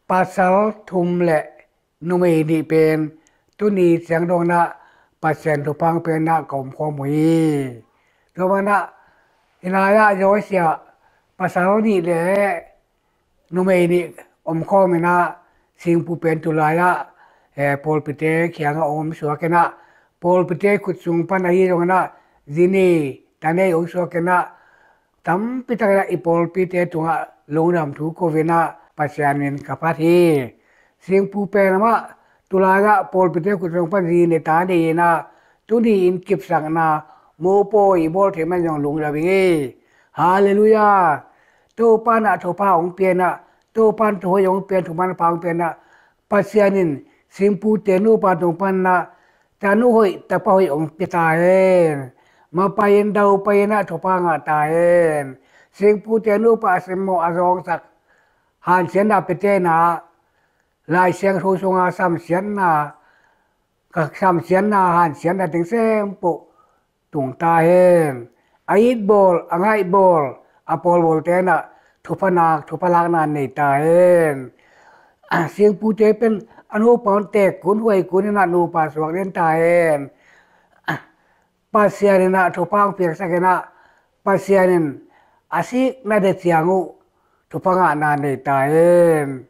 pasal thum le numei nih pen tuni ciang dong in ah Pasian thupha hong pia in ah ka omkhawm uh hi. Tua manin ah, hih lai-ah zawhsia pasal nih le numei nih omkhawm in ah, Singpu pen tulai-ah, eh, pawlpite kiangah hong om suak in ah, pawlpite khut sung pan ahi zongin ah, zi nei ta nei hong suak in ah, tampi takin ah i pawlpite tungah lungdam thu ko in ah Pasian min ka phat hi. Singpu pen amah tulai-ah pawlpite khut sung pan zi nei ta nei in ah, tuni in kipsakna mopawi i bawl thei man zong lungdam ing ei. Halleluiah. Topa in ah thupha hong pia in ah, Topa in thuhoih hong pia in, thu manpha hong pia in ah, Pasian in Singpute nupa tung pan in ah tanu hoih, tapa hoih hong pia ta hen. Mapai in, daupai in ah thupha ngah ta hen. Singpute nupa a simmawh, a zawngsak, hansiatna piate in ah, Lai Siangtho sunga samsiatna, ka samsiatna, hansiatna teng sempoh tung ta hen. A it bawl, a ngaih bawl, a pawl bawlte in ah thupha nak, thupha lakna nei ta hen. Singpute pen a nupa hong tek kun, huai kun in ah nupa suak den ta hen. Pasian in ah thupha hong piaksak in ah, Pasian in a sikna de ciang uh thupha ngahna nei ta hen.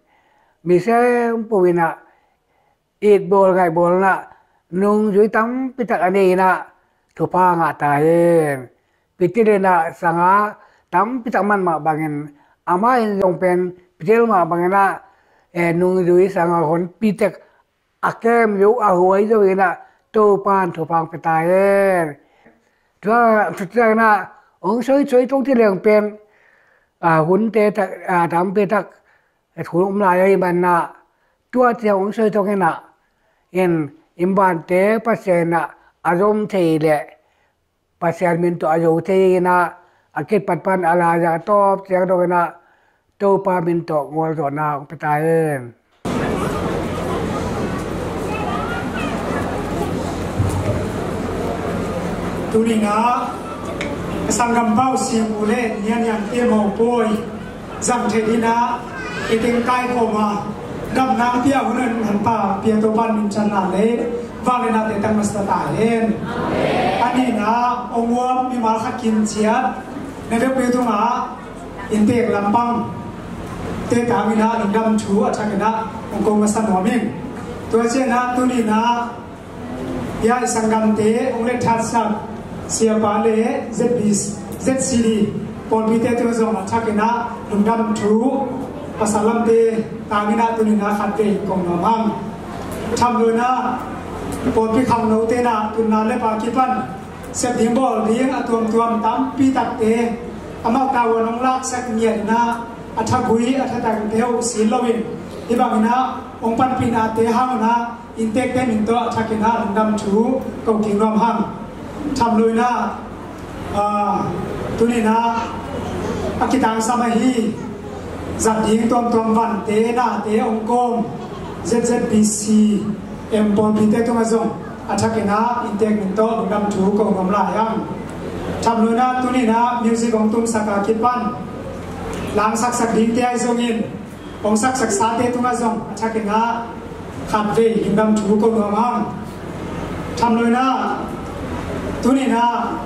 Mi sempoh in ah it bawl, ngaih bawl in ah nungzui tampi tak a nei in ah thupha ngah ta hen. Pitil in ah sanga tampi tak man mah bangin, amah in zong pen pitil mah bangin ah, eh, nungzui sanga honpi tek a kem zo, a huai zo in ah Topa in thupha hong pia ta hen. Tua, tua ciangin ah hong soi, soi tong ci leng pen, ah, hunte tak, ah, tampi tak hun om lai ahih manin ah, tua ciang hong soi tong in ah, in, in bante Pasian in ah a zom thei leh Pasian min tawh a zo thei in ah, a kipat pan a laiza a tawp ciang dong in ah, Topa min tawh gualzawhna hong pia ta hen. Tuni-in ah, a sanggam pau siangpu le nianiam te mopawi zang thei dingin ah, i teng kaikhawm a, damna pia hun an han pa pia Topa minthanna le vangliatna te tang masa ta hen. A nihna ah, hong uap mimal khat kim ciat na vekpi tungah, inntek lampang te tangin ah lungdam thu a thakin ah hong ko masa nuam ing. Tua ciangin ah tuni-in ah, ya i sanggamte hong let thatsak siapa le Z B, Z C D pawlpite tungah zong a thakin ah lungdam thu pasal lamte tangin ah tuni-in ah khatvei ko nuam hang. Tham lo-in ah pawlpi khangnote in ah tunna le pa kipan sep ding bawl ding a tuamtuam tampi takte amau tavuan hong laksak ngiat in ah, a thagui a thatangte uh sin loin, hih bangin ah hong panpihnate hang in ah inntekte min tawh a thakin ah lungdam thu ko kik nuam hang. Tham lo-in ah, ah, tuni-in ah a kitangsam ahi zat ding tuamtuam vante nate hong kawm Z Z B C M pawlpite tungah zong a thakin ah inntek min tawh lungdam thu ko nuam lai hang. Tham lo-in ah tuni-in ah music hong tumsak a kipan langsaksak dingte ahi zongin, hong saksaksate tungah zong a thakin ah khatvei lungdam thu ko nuam hang. Tham lo-in ah tuni-in ah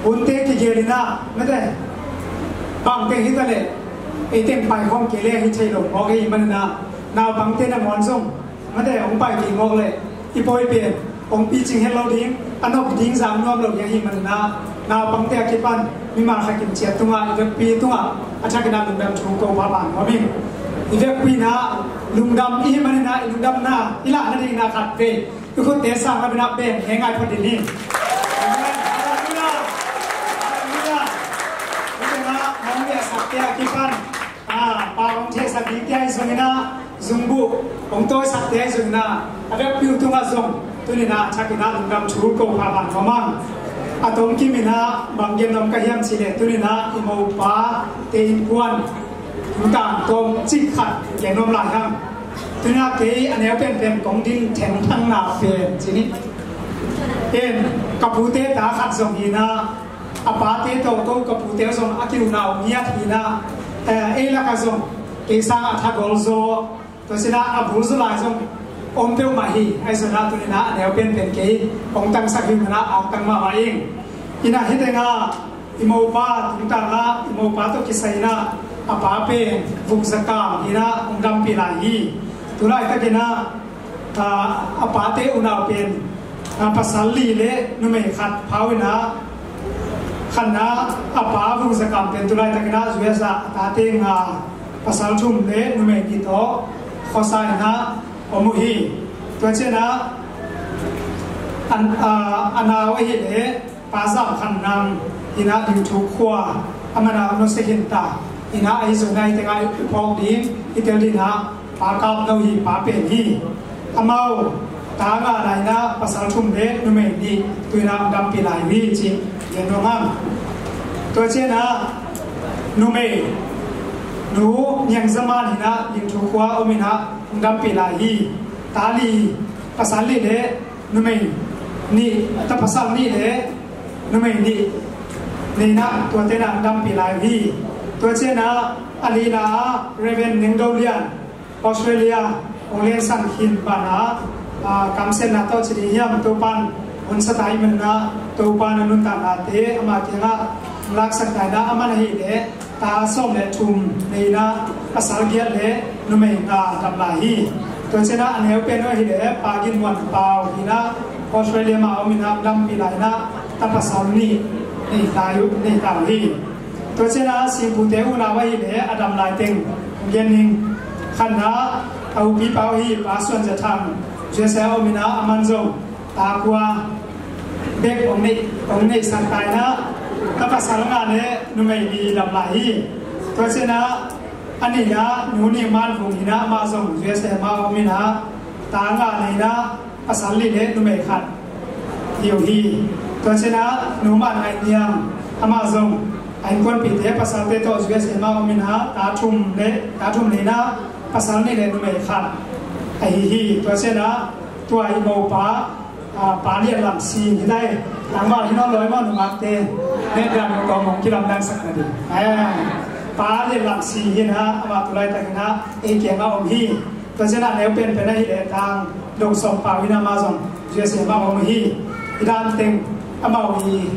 hunte kigelin ah, mate, bangteng hi ta leh ei teng pai khawm kei le hi thei lo mawk ahih manin ah, naupangte nangawn zong, mate, hong pai kei mawk leh i pawi pen hong picing het lo ding, a nop ding zang nuam lo ding ahih manin ah, naupangte a kipan mimal khat kim ciat tungah, i vekpi tungah a thakin ah lungdam thu ko pahpah nuam ing. I vekpi in ah lungdam i hih manin ah, i lungdamna i lahna dingin ah khatvei i khutte sang a bina beng he ngai phot ding hi. Amen. Halleluiah. Halleluiah. Hih tengah hong biaksak te a kipan, ah, pa hong thehsak ding te ahi zongin ah, zungbuh hong tawisakte ahi zongin ah, a vekpi uh tungah zong tuni-in ah a thakin ah lungdam thu ko pahpah nuam hang. A tomkim in ah bang gen nuam ka hiam cih leh, tuni-in ah i mopate innkuan tungtang tawmcik khat gen nuam lai hang. Tuni-in ah kei a neu penpen kong din thengthangna pen ci ni. En, ka pute ta khat zong hi-in ah, a pate tawh ko ka pute zong a kiunau ngiat hi-in ah, eh, ei lakah zong kei sang a thagol zaw, tua ci-in ah a bul zaw lai zong om peuhmah hi. Ahi zongin ah tuni-in ah a neu penpen kei hong tangsak hi-in ah a hong tang mahmah ing. In ah hih tengah i mopa tungtang ah, i mopa tawh kisai-in ah a pa pen vukzakam hi-in ah hong dampih lai hi. Tulaitakin ah, ah, a pate unau pen, ah, pasal li le numei khat pau-in ah, khatna a pa vukzakam pen tulaitakin ah U S ah a tate nga, pasal thum le numei nih tawh khuasa-in ah om uh hi. Tua ciangin ah, an, ah, a nau ahih leh Pa Zam Khan Nang hi-in ah, Ding Thu Khua, a man a nusia khin ta hi-in ah, ahi zongin ah hih tengah i phawk ding, i tel ding ah Pa Kap No hi, pa pen hi. Amau ta nga lai-in ah pasal thum le numei nih tu-in ah hong dampih lai uh hi cih gen nuam hang. Tua ciangin ah numei Nu Niang Za Man hi-in ah, Ding Thu Khua om in ah hong dampih lai hi. Ta li, pasal li le numei nih, ta pasal nih le numei nih nei-in ah tuate in ah dampih lai uh hi. Tua ciangin ah a lina ah Reverend Neng Do Lian, Australia hong lensan khin banah, ah, kamsiatna tawh ci ding hiam, Topa'n hong sa ta ahih manin ah, Topa'n a nuntaknate ama kiangah laksak ta in ah, aman ahih leh ta sawm le thum nei-in ah pasal giat le numei nga dam lai hi. Tua ciangin ah a neu pen uh ahih leh Pa Gin Muan Pau hi-in ah, Australia mah om in ah dampih lai-in ah ta pasal nih nei lai uh, nei ta uh hi. Tua ciangin ah singpute unau ahih leh a dam lai teng gen ning. Khatna a upi pa uh hi, Pa Suan Za Thang, U S A om in ah, aman zong ta kua bek hong neih, hong neihsak ta in ah, ta pasal nga le numei li dam lai hi. Tua ciangin ah a nihna Nu Niang Man Vung hi-in ah, amah zong U S A mah om in ah, ta nga nei-in ah pasal li le numei khat hi uh hi. Tua ciangin ah Nu Mah Ngai Niang, amah zong a innkuanpihte pasalte tawh U S A mah om in ah, ta thum le, ta thum le in ah, pasal nih le numei khat ahi hi. Tua ciangin ah tua i mopa, ah, Pa Lian Lam Sing hi lai. Nangmah hi nawn lo maw, Nu Mah te. Nek dan ko mong kilamdang sak na ding. Eh, Pa Lian Lam Sing hi in ah, amah tu laitak in ah ei kiangah om hi. Tua ciangin ah neu penpen ahih leh tang dong sawm pau hi in ah, amah zong U S A mah om hi. I dan teng amau hi,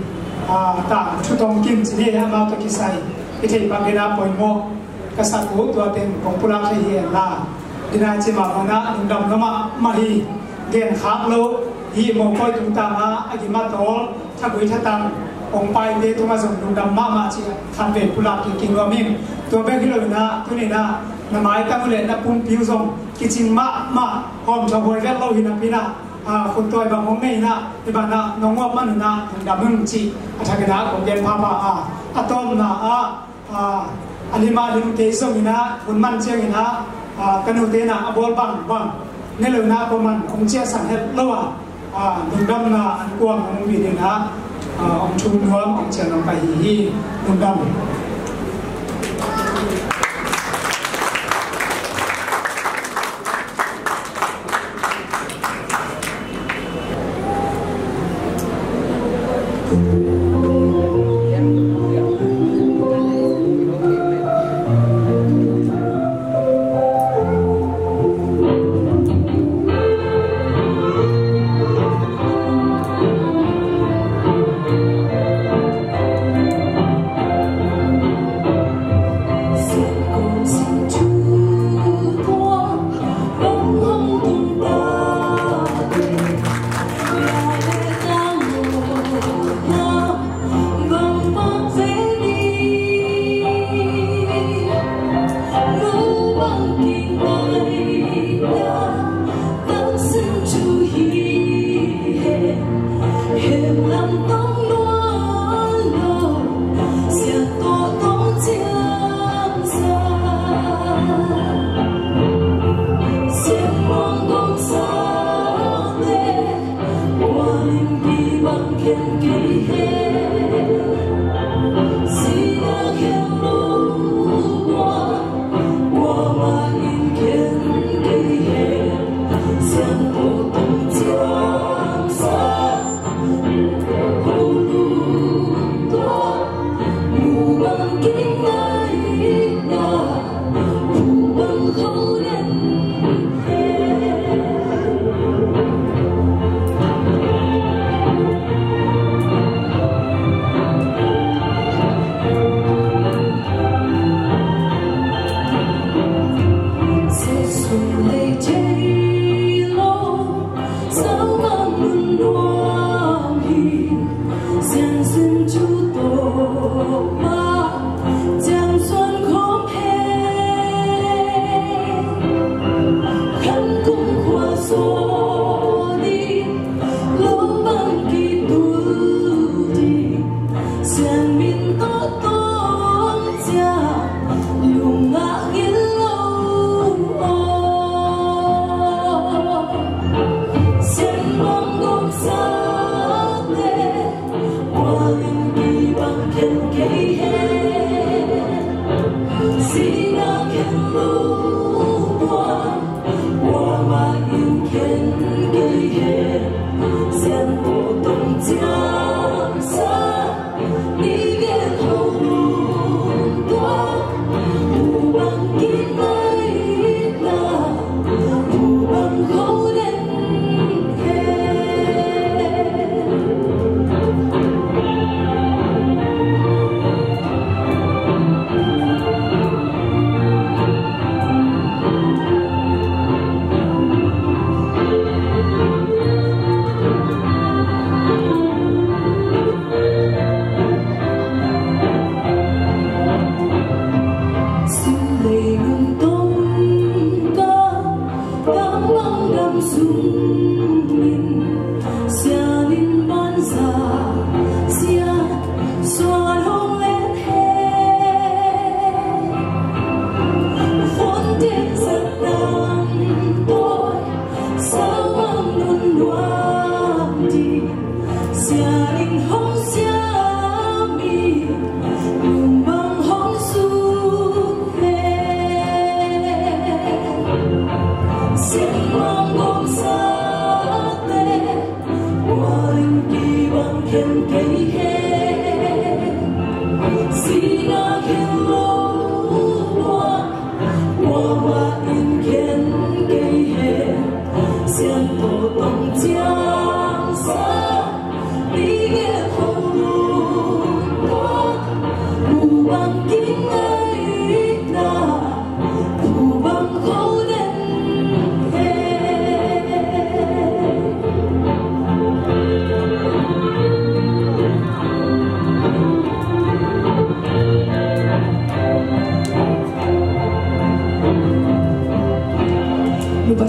ah, tang thu tawm kim ci ni, amau tawh kisai i theih bang in ah poimawh ka sak uh, tua teng kong pulak thei hi en la. Dina ci mah bang in ah lungdam na mahmah hi. Gen khak lo hi, mawkawi tungtang ah a gim a tawl, thagui thatang hong paite tungah zong lungdam mahmah ci khatvei pulak kik nuam ing. Tua bek hi lo in ah, tuni in ah na maitang uh leh na pumpi uh zong kicing mahmah, hawmthawh huai vet lo hi napi in ah, ah, khut tawi bang hong nei in ah, hi ban ah nong ngawp man un ah lungdam ing ci a thak in ah kong gen phapha a, a tawpna ah, ah, a lim a lim kei zong in ah, hun man ciangin ah, ah, ka nute in ah a bawl bangbang ne lo in ah, kua man hong ciahsan het lo a, ah, lungdamna an kuang hong pi ding ah, ah, hong thum nuam, hong ciah nuam ka hi hi. Lungdam.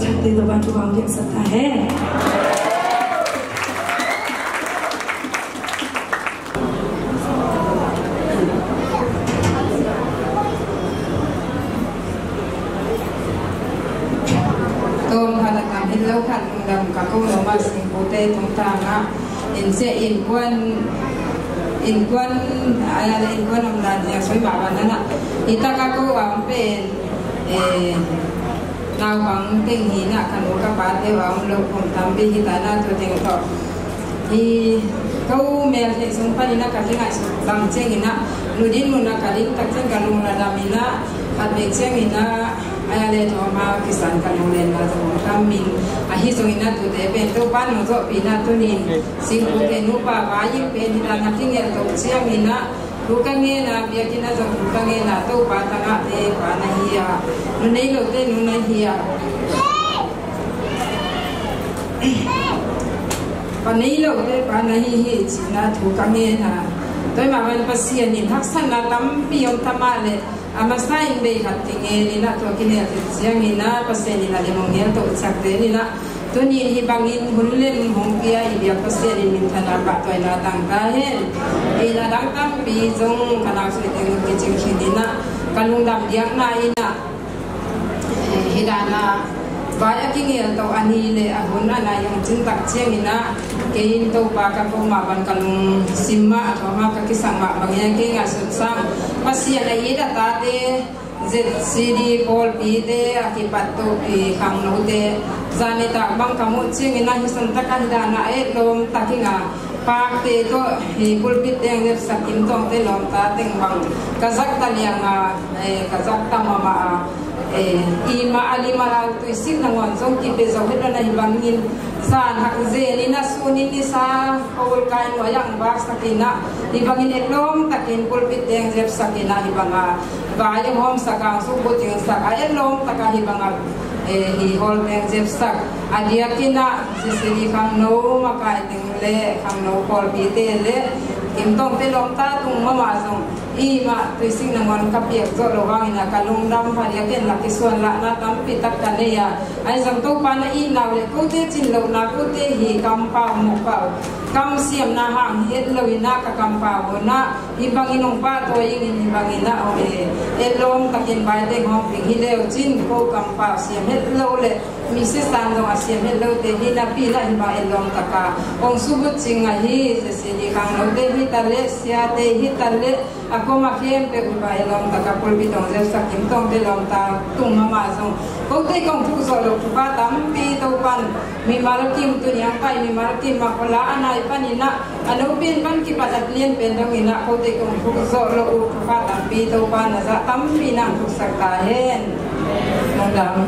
छाती दबा के वहाँ पे सकता है। Tawm khat a tam het lo khat lungdam ka ko lo mah singkute tungtang ah in sia innkuan innkuan a innkuan om dan sia soi mah ban na na. Hi tak a ko a om pen, eh, naupang teng hi na, ka nu ka pate a om lo kum tampi hi ta na, tu teng tawh hi. Ko mel theih sung panin a ka kingaihsut bang ciangin a, nu din mun a ka ding tak ciang ka lung la dam in a, khat vek ciangin a, ai a le thawm a kisan ka lunglenna zong hong tam in, ahi zongin a tute pen Topa nong zawhpih na tunin singkute nupa vai in pen hi dan a kingel to ciangin a, thu ka ngen a, biakinn ah zong thu ka ngen a, Topa tangahte pa na hi a, nu nei lote nu na hi a, pa nei lote pa na hi hi, ci-in a thu ka ngen a. Tua ahih manin Pasian in haksatna tampi om ta mah leh, a masa in bei khat kingen in a, tua kinel khit ciangin a, Pasian in a lem hong nel to ciakte in a, tuni in hih bangin hun lem hong pia i biak Pasian in minthanna, pahtawina tang ta hen. In a dang tampi zong ka nau sui teng kicing khin in a, ka lungdam diakna in a, eh, hi dan a vai a kingel to a ni le a hun a nai hong cin tak ciangin a, kei in Topa ka ko mah bang ka lungsim mah, a thawm a ka kisang mah bangin a kei ngaihsut sang Pasian a it a tate, Z C D pawlpite a kipat topi khangnote, zan nitak bang ka muh ciangin a, hih san tak a hi dan a, eh, lawm tak ing a, pakte tawh hi pulpit teng zepsak, Kim Tawngte lawmta teng bang ka zak ta liang a, eh, ka zak ta mahmah a, eh, i mah a lim a lau tuisik nangawn zong kipia zo het lo na, hih bangin zan hak zen in a, sun in nisa pawl kai nuai ang vaksak in a, hih bangin etlawm takin pulpit teng zepsak in a, hih bang a vai hong hawmsak a, hong sukbucingsak a, etlawm tak a hih bang a, eh, hih hall teng zepsak a, diak in a C C D khangno makai teng le khangno pawlpite le Kim Tawngte lawmta tung mahmah zong i mah tuisik nangawn ka piak zawh loh hangin a, ka lungdam pha diak in, la kisuan lahna tampi tak ka nei a, ahi zong Topa na itna uh le kote cin lohna, kote hi kampau mawhpau, kam siamna hang hi het lo in a, ka kampau hun a hih bangin hong pahtawi ing in, hih bangin a, hong, eh, etlawm takin vai teng hong ping hi leu cin, ko kampau siam het lo le mi sisan zong a siam het lote hi napi in a, hih bang etlawm tak a hong sukbucing a, hi C C D khangnote hi ta le, siate hi ta le, a kom a khempeuh hih bang etlawm tak a pulpit hong zepsak Kim Tawngte lawmta tung mahmah zong kote kong thuk zawh loh thupha tampi Topan mimal kim, tuni a pai mimal kim a khuala a nai panin a, a nopi in pan kipat a lian pen dongin a, kote kong thuk zawh loh uh thupha tampi Topa na zah tampi nang thuksak ta hen. Lungdam.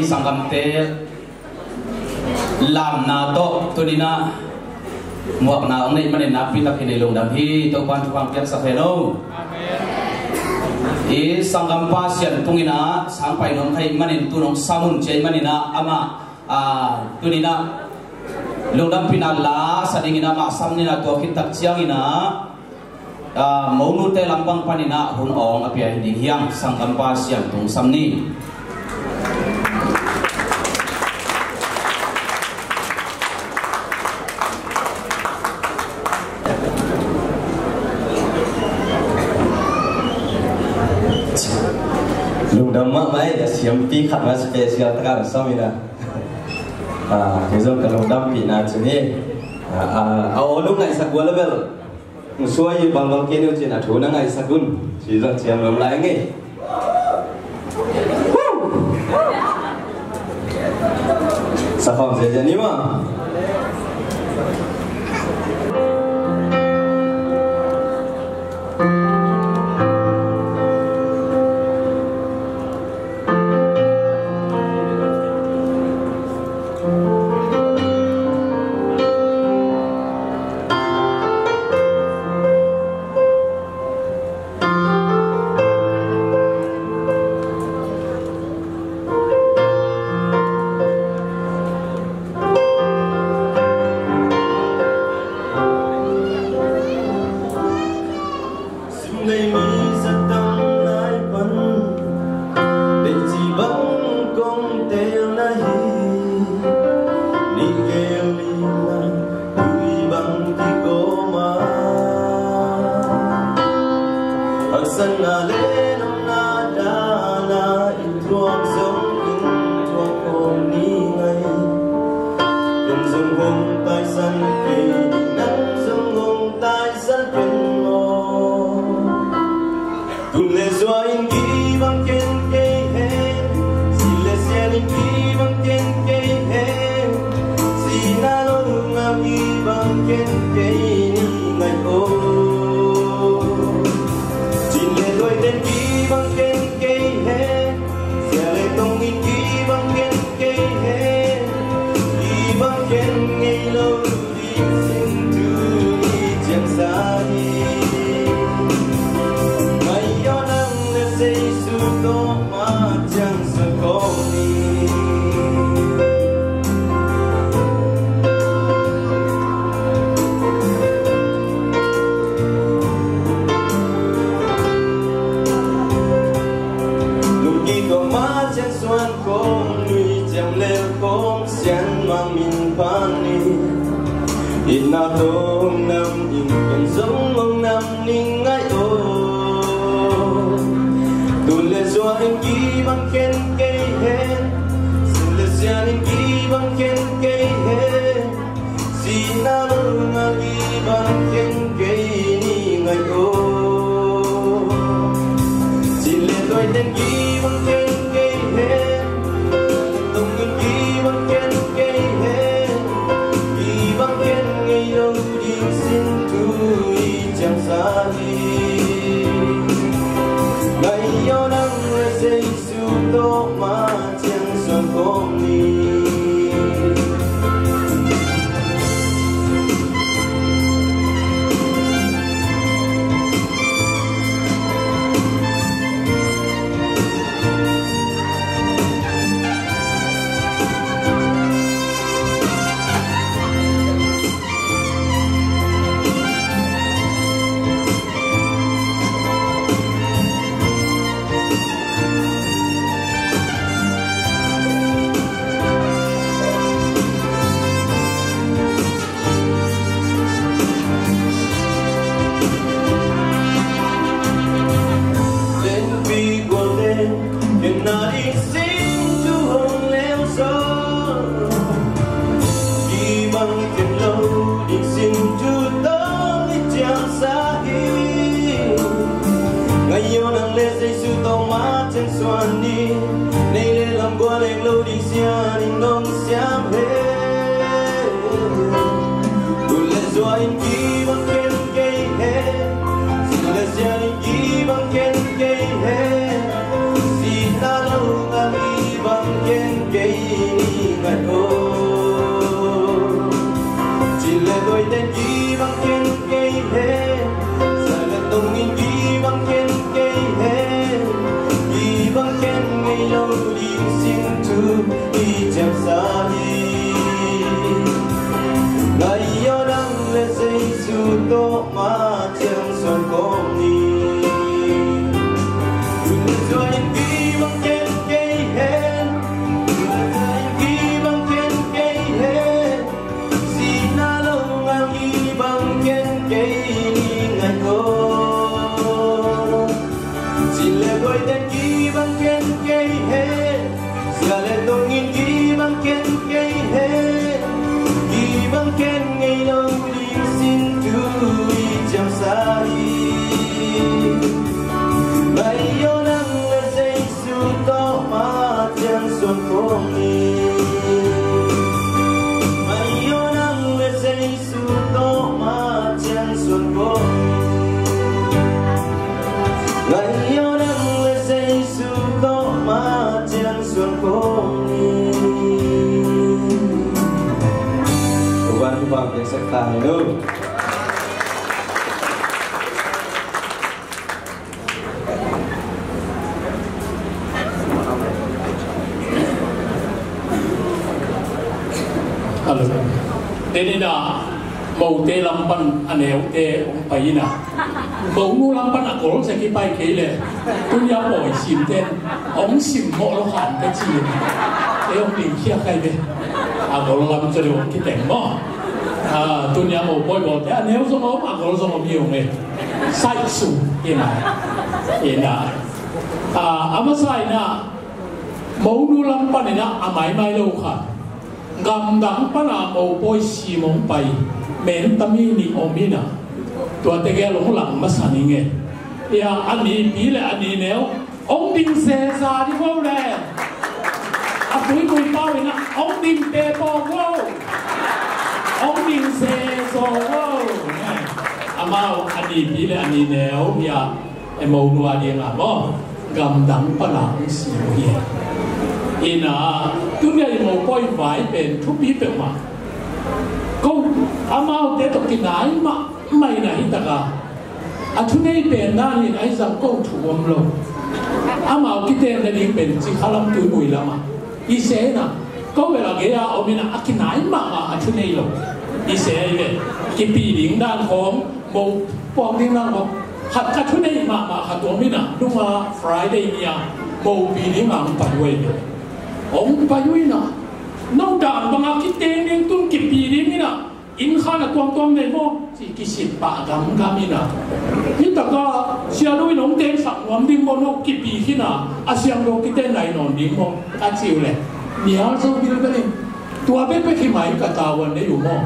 Sanggamte lamna tawh tuni-in ah muakna hong neih manin nakpi takin i lungdam hi. Topa'n thupha piaksak hen aw. I sanggampa Sian Tung in ah sangpai nuam kha ahih manin tu-in hong sam un ci ahih manin ah amah, ah, tuni-in ah lungdampihna la sa dingin amah sam ni-in ah tua khit tak ciangin ah, ah, monute lam bang panin ah hun awng a pia hi ding hi hang. Sanggampa Sian Tung sam ni. Lungdam mahmah ei, a siampi khat mah special takin sam in ah. Ah, hi zong ka lungdampihna ci ni. Ah, ah, a aw lung ngaihsak uh a leh bel hong suai hi, bangbang kei ni uh cin a thu na ngaihsak un. Ci zong ciam lawm lai ing ei. Sa khawm ziahziah ni maw. Simlei mi zat tam lai pan teci bang kong teel na hi. Nih gel lina tui bang kigawm a, haksatna le nopna dana i thuak zong in thuak khawm ni ngai. Ken zong hong taisan kei ding, nang zong hong taisan ken maw. Tun le zua in kibang ken kei hen, si le sian in kibang ken kei hen, sihna lo ngal kibang ken kei ni ngai aw. Cin le tuaiten kibang ken kei hen, sia le tong in kibang ken kei hen, kibang ken ngei lo ding sin tuni ciang sa hi. Ngai aw, nang le Jesu tawh mah ciang suan kawm ni. Lungkik tawh mah ciang suan kawm, lui ciam lel kawm, Sian Mang min phan ni. Itna tawh hong nam in, ken zong hong nam ning ngai aw. Tun le zua in kibang ken kei hen, si le sian in kibang ken kei hen, sihna lo ngal kibang ken kei ni ngai aw. Cin le tuaiten kibang ken kei hen, tong in kibang ken kei hen, kibang ken ngei lo ding sin tuni ciang sa hi. Ngai aw, nang le Jesu tawh mah ciang suan kawm ni. Ken pi gual ten, ken na ding sin thu hong leu zaw. Kibang ken lo ding sin thu tawh ni ciang sa hi. Ngai aw, nang le Jesu tawh mah ciang suan ni. Nei le lam gual leng lo ding sian in nong siam hen. Tun le zua in kibang ken kei hen, si le sian in kibang ken kei hen, sihna lo ngal kibang ken kei ciamsa hi. Ngai aw nang le Jesu tawh ma ciang suan kawm ni. Tun le tua in kibang ken kei hen. Tun le tua in kibang ken kei hen. Sihna lo ngal kibang ken kei ni ngai ko. Sin le guai ten kibang ken kei hen. Sia le tong in kibang ken kei hen. Kibang ken ngei lo ding sin tu i ciamsa hi. Ngai aw nang le Jesu tawh ma ciang suan kawm ni. Ngai aw nang le Jesu tawh ma ciang suan kawm ni. Ngai aw nang le Jesu tawh ma ciang suan kawm ni. Tuan ku bang piaksak ta ni lo. Alo. Teni na mote lam pan a neute hong pai ina. Monu lam pan a gol se kipai kei le. Tunia pawi sim ten hong sim mawh lo khan ka ci. Ei hong ling khia kai ve. A gol lam cu le hong kiteng maw. A, tunia mo pawi bawlte a neu zong om, a gol zong om hi hong e. Saih sung ina. Ina. A, a masa ina. Monu lam pan ina a maimai lo kha. Gamdang pana mopawi sim hong pai mentami nih om ina. Tuate gel hong lang masa ning e. Ia a nipi le a nineu hong ding zeza ding vo le. A tuimui pau ina hong ding pe paw vo. Hong ding zezo vo. Amau a nipi le a nineu ia e monu a dinga maw gamdang pana hong si uh hi. Ina tunia i mopawi vai pen thupi peuhmah. Ko amaute tawh kinai mahmah ina hi taka a thunei pen dan in ahi zang ko thu om lo. Amau kiten na ding pen ci khalam tuimui lama i se ina ko bel a gei a om ina a kinai mahmah a thunei lo. I se ahi ve kipi ding dan khawng mo puak ding nang bawk khat ka thunei mahmah khat tuam ina nunga Friday ni a mopi ding a hong pai uh ahi ve. Hong pai uh ina no dan banga kiteng ding tun kipi ding ina inn khan a tuamtuam nei maw ci kisit pah gamgam ina. Hi taka sialu in hong tengsak nuam ding maw no kipi khin a a sianglo kiten nai nawn ding maw ka ci uh le. Nial zo bilbel in Tua bekbek hi mai ka tavuan nei uh maw?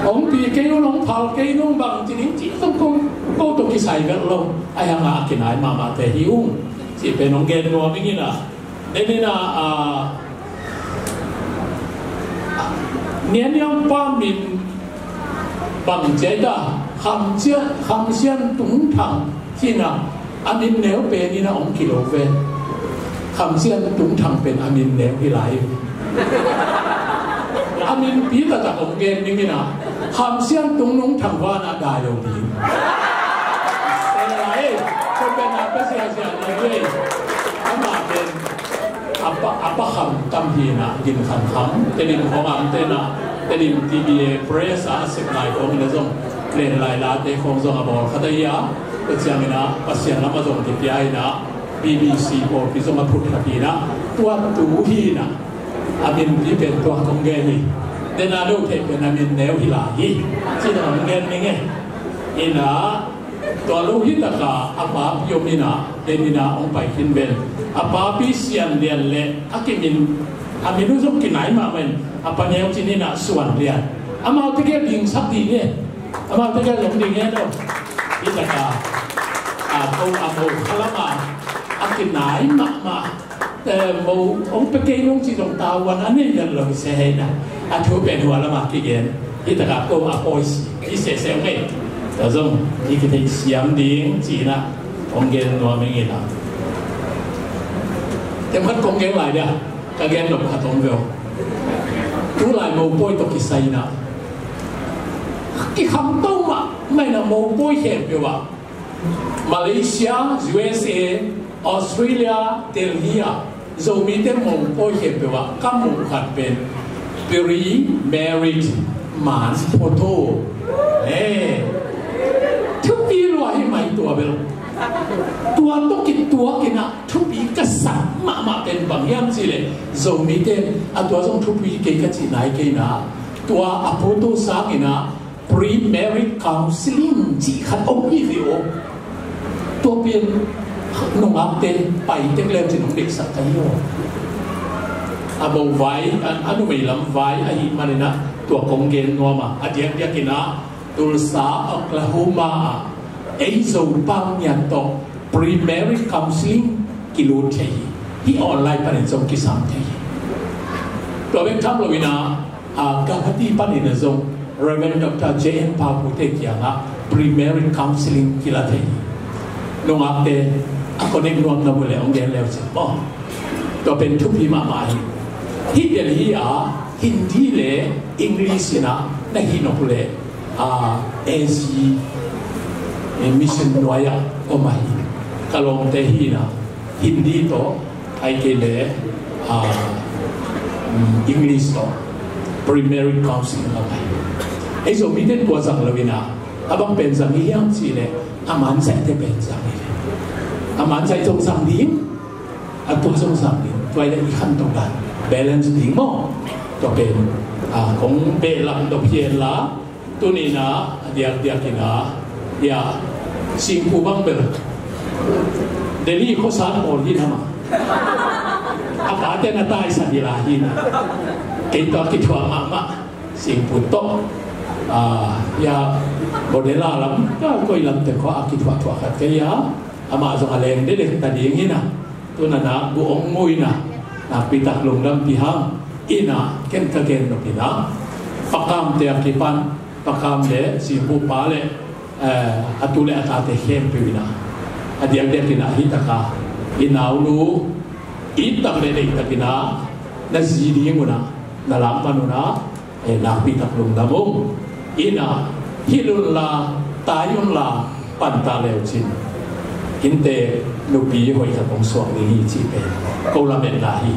Hong pi kei un, hong phal kei un, bang ci ding ci zong ko, ko tawh kisai vet lo. Ahi hanga a kinai mahmahte hi ung. Cih pen hong gen nuam ing ina. Nen ina, a, Nianiam pa min bang ci ai ta, Kham Sian, Kham Sian Tung Thang ci na, a min neu pen ina hong kilo ve. Kham Sian Tung Thang pen a min neu hi lai. A min pi taktak hong gen ding ina, Kham Sian Tung Nung Thang vana dai lo ding. Pen lai, ko pen a pa sia sia ni ve. Ama pen a pa, a pa kham tam hi na, Gin Khan Kham, Tedim khawng a om te na, Tedim T B A Press a sep lai khawng ina zong, len lai late khawng zong a bawl khat ahi a, tua ciang ina, Pasian lam a zong kipia ina, B B C pawlpi zong a phut khat hi na, tua tu hi na, a min pi pen tua kong gen hi, den a lo thei pen a min neu hi lai hi, ci na kong gen ning e, ina, Tua lo hi taka a papi om ina, den ina hong pai khin ven. A papi Sian Lian le a kimin, a min uh zong kinai mahmah in, a pa neu cin ina Suan Lian. Amau tegel dingsak ding e. Amau tegel zong ding e lo. Hi taka a ko a ko khalama a kinai mahmah. Eh, mo, hong pe kei nung ci zong tavuan a nei lel lo hi se hei na. A thu pen hua lama kigen. Hi taka ko a pawi si. Hi se se hong ei. Tua zong, hi kitheih siam ding ci na. Hong gen nuam ing ina. Tem khat kong gen lai dia. Ka gen lo khat hong veu. Tu lai mo pawi tawh kisai na. Kikham to mah, mai na mo pawi khempeuh ah. Malaysia, U S A, Australia, Delhi ah. Zomite mong pawi khempeuh ah ka muh khat pen pre-married man photo. Eh, thupi lua hi mai tua bel. Tua tawh kituakin ah thupi ka sak mahmah pen bang hiam cih leh, Zomite a tua zong thupi kei ka cih nai kei na. Tua a photo sangin ah pre-married counseling cih khat om hi ve aw. Tua pen nungakte pai tek leu cin hong deihsak ka hi aw. A bo vai, a, a numei lam vai ahih manin ah tua kong gen nuam a, a diakdiakin ah Tulsa, Oklahoma ah ei Zopau ngiat tawh pre-married counseling kilut thei hi. Hih online panin zong kisam thei hi. Tua bek tham loin ah, a, Guwahati panin ah zong Reverend Doctor J N Pau Pu te kiangah pre-married counseling kila thei hi. Nungakte a connect nuam na mu le hong gen leu cin maw. Tua pen thupi mahmah hi. Hih Delhi ah Hindi le English in ah na hih nop leh, a, A Z, eh, mission nuai ah om ahi. Ka lawmte hi in ah Hindi tawh, ahih kei leh, a, mm, English tawh pre-married counseling om ahi. Ei Zomite tua zang lo in ah, a bang pen zang hi hiam cih leh, a manzaihte pen zang hi. A manzaih zong zang ding, a tua zong zang ding, tua i leh i khanto dan balance ding maw. Tua pen, a, kong behlap dop hi en la, tuni in ah, a diakdiakin ah, ya, Singpu bang bel Delhi khuasat pawl hi na mah. A pate na taisan hi la hi na. Kei tawh a kithuah mahmah Singpu tawh, a, ya, Bodela lam, ya, koi lam te khua a kithuahthuah khat kei a, amah zong a leng dedek ta ding hi na. Tu na nak bu ong mu in ah, nakpi tak lungdam pi hang. In ah ken ka gen nop in ah, Pa Kam te a kipan, Pa Kam le Singpu pa le, eh, a tu le a tate khempeuh in ah, a diakdiakin ah hih tak a i naunu it tak le deih takin ah na zi ding un ah, na lakman un ah, eh, nakpi tak lungdam ung. In ah, hilh un la, tai un la, pan ta leu cin, innte nupi hoih khat hong suak ding hi cih pen ko lametna hi.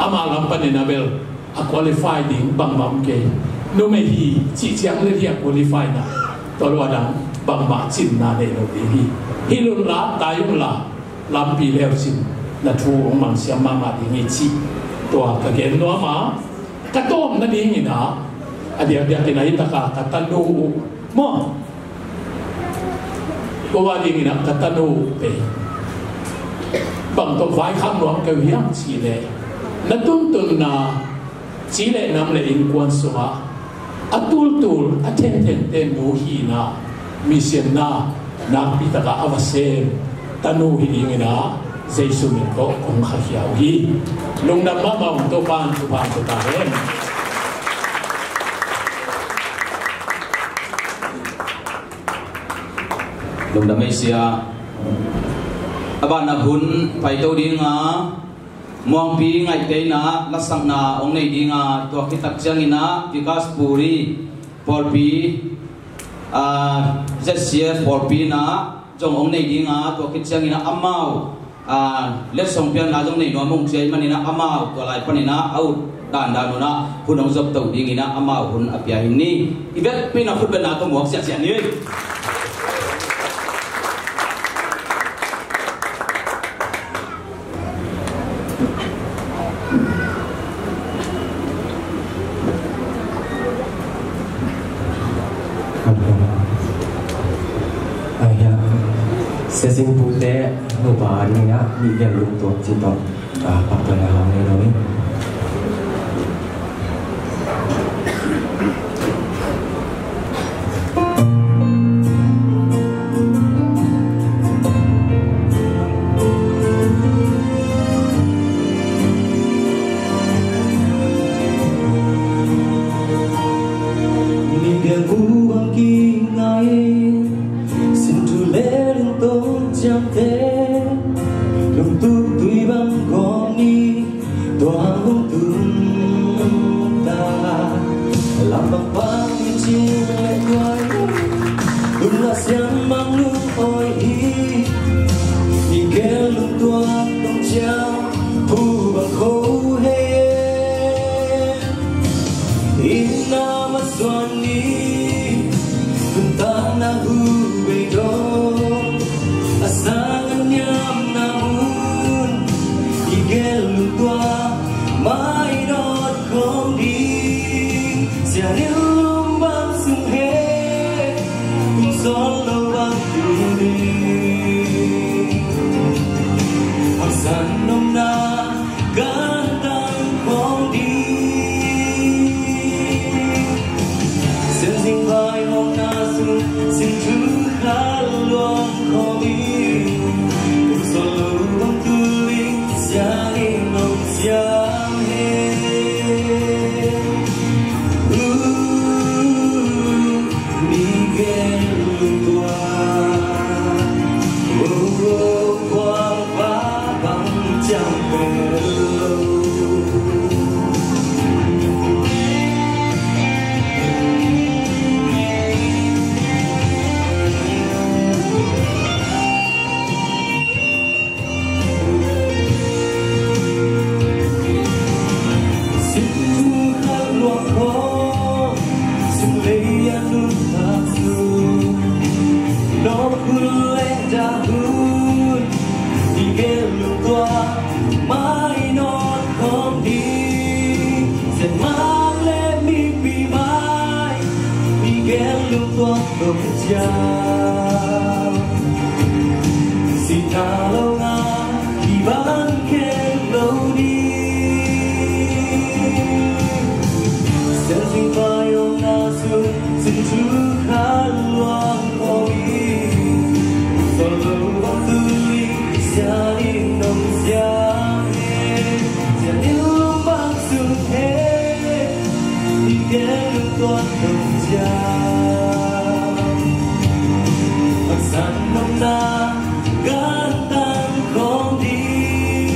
Amah lam panin ah bel a qualify ding bangmah om kei. Numei hi cih ciang le hi a qualify na, tua lua dang bangmah cinna nei lo ding hi. Hilh un la, tai un la, lampi leu cin na thu hong mangsiam mahmah ding hi cih tua ka gen nuam a, ka tawm nadingin ah, a diakdiakin ah hih tak a ka tanu uh maw, ko a dingin ah ka tanu uh pen bang tawh vaikhak nuam kei uh hiam cih leh, na tuntunna ci le nam le innkuan sungah a tultul a thengthengte nu hihna, misianna, nakpi takah a va sem tanu hi dingin ah Jesu min tawh kong khakhia uh hi. Lungdam mahmah un, Topa'n thupha hong pia ta hen. Lungdam ei sia. A banah hun paito ding a, Muangpi Ngaihte in ah lasakna hong nei ding a, tua khit tak ciangin ah Vikas Puri pawlpi, ah, Z C F pawlpi in ah zong hong nei ding a, tua khit ciangin ah amau, ah, letsong piakna zong nei nuam hong ci ahih manin ah amau tua lai panin ah a ut dandan un ah hun hong zop to dingin ah amau hun a pia hi ni. I vekpi in ah khutbetna ka muak siahsiah ni. Ahi a, Sia Singpu te nupa dingin ah nih vel lungtuak cih tawh, ah, paktatna hong nei lo ni. Ni biakbuk bang kingai, sin thu le lungtong ciamteh, lungtup tui bang gawm ni, Khawm ding, siangin lum bang sung he, kum sawn lo bang tu ding. Haksan nopna, gan tang khawm ding. Siangzing vai hawmna sung, sin thu khat luang khawm ding. Kum sawn lo bang tu ding, siangin nong siang he. Sin thu khat luang khawm, sin lei a nuntak sung, nawk hun le dah hun, i gen lungtuak mai nawn khawm ding. Sianmak le mipi mai, i gen lungtuak dong ciang, sihna lo nga, i ban khen lo ding. Siangzing vai hawmna sung, sin thu khat luang khawm ding. Kum sawn lo bang tu ding, siangin nong siang he. Siangin lum bang sung he, i gen lungtuak dong ciang, haksan nopna, gan tang khawm ding.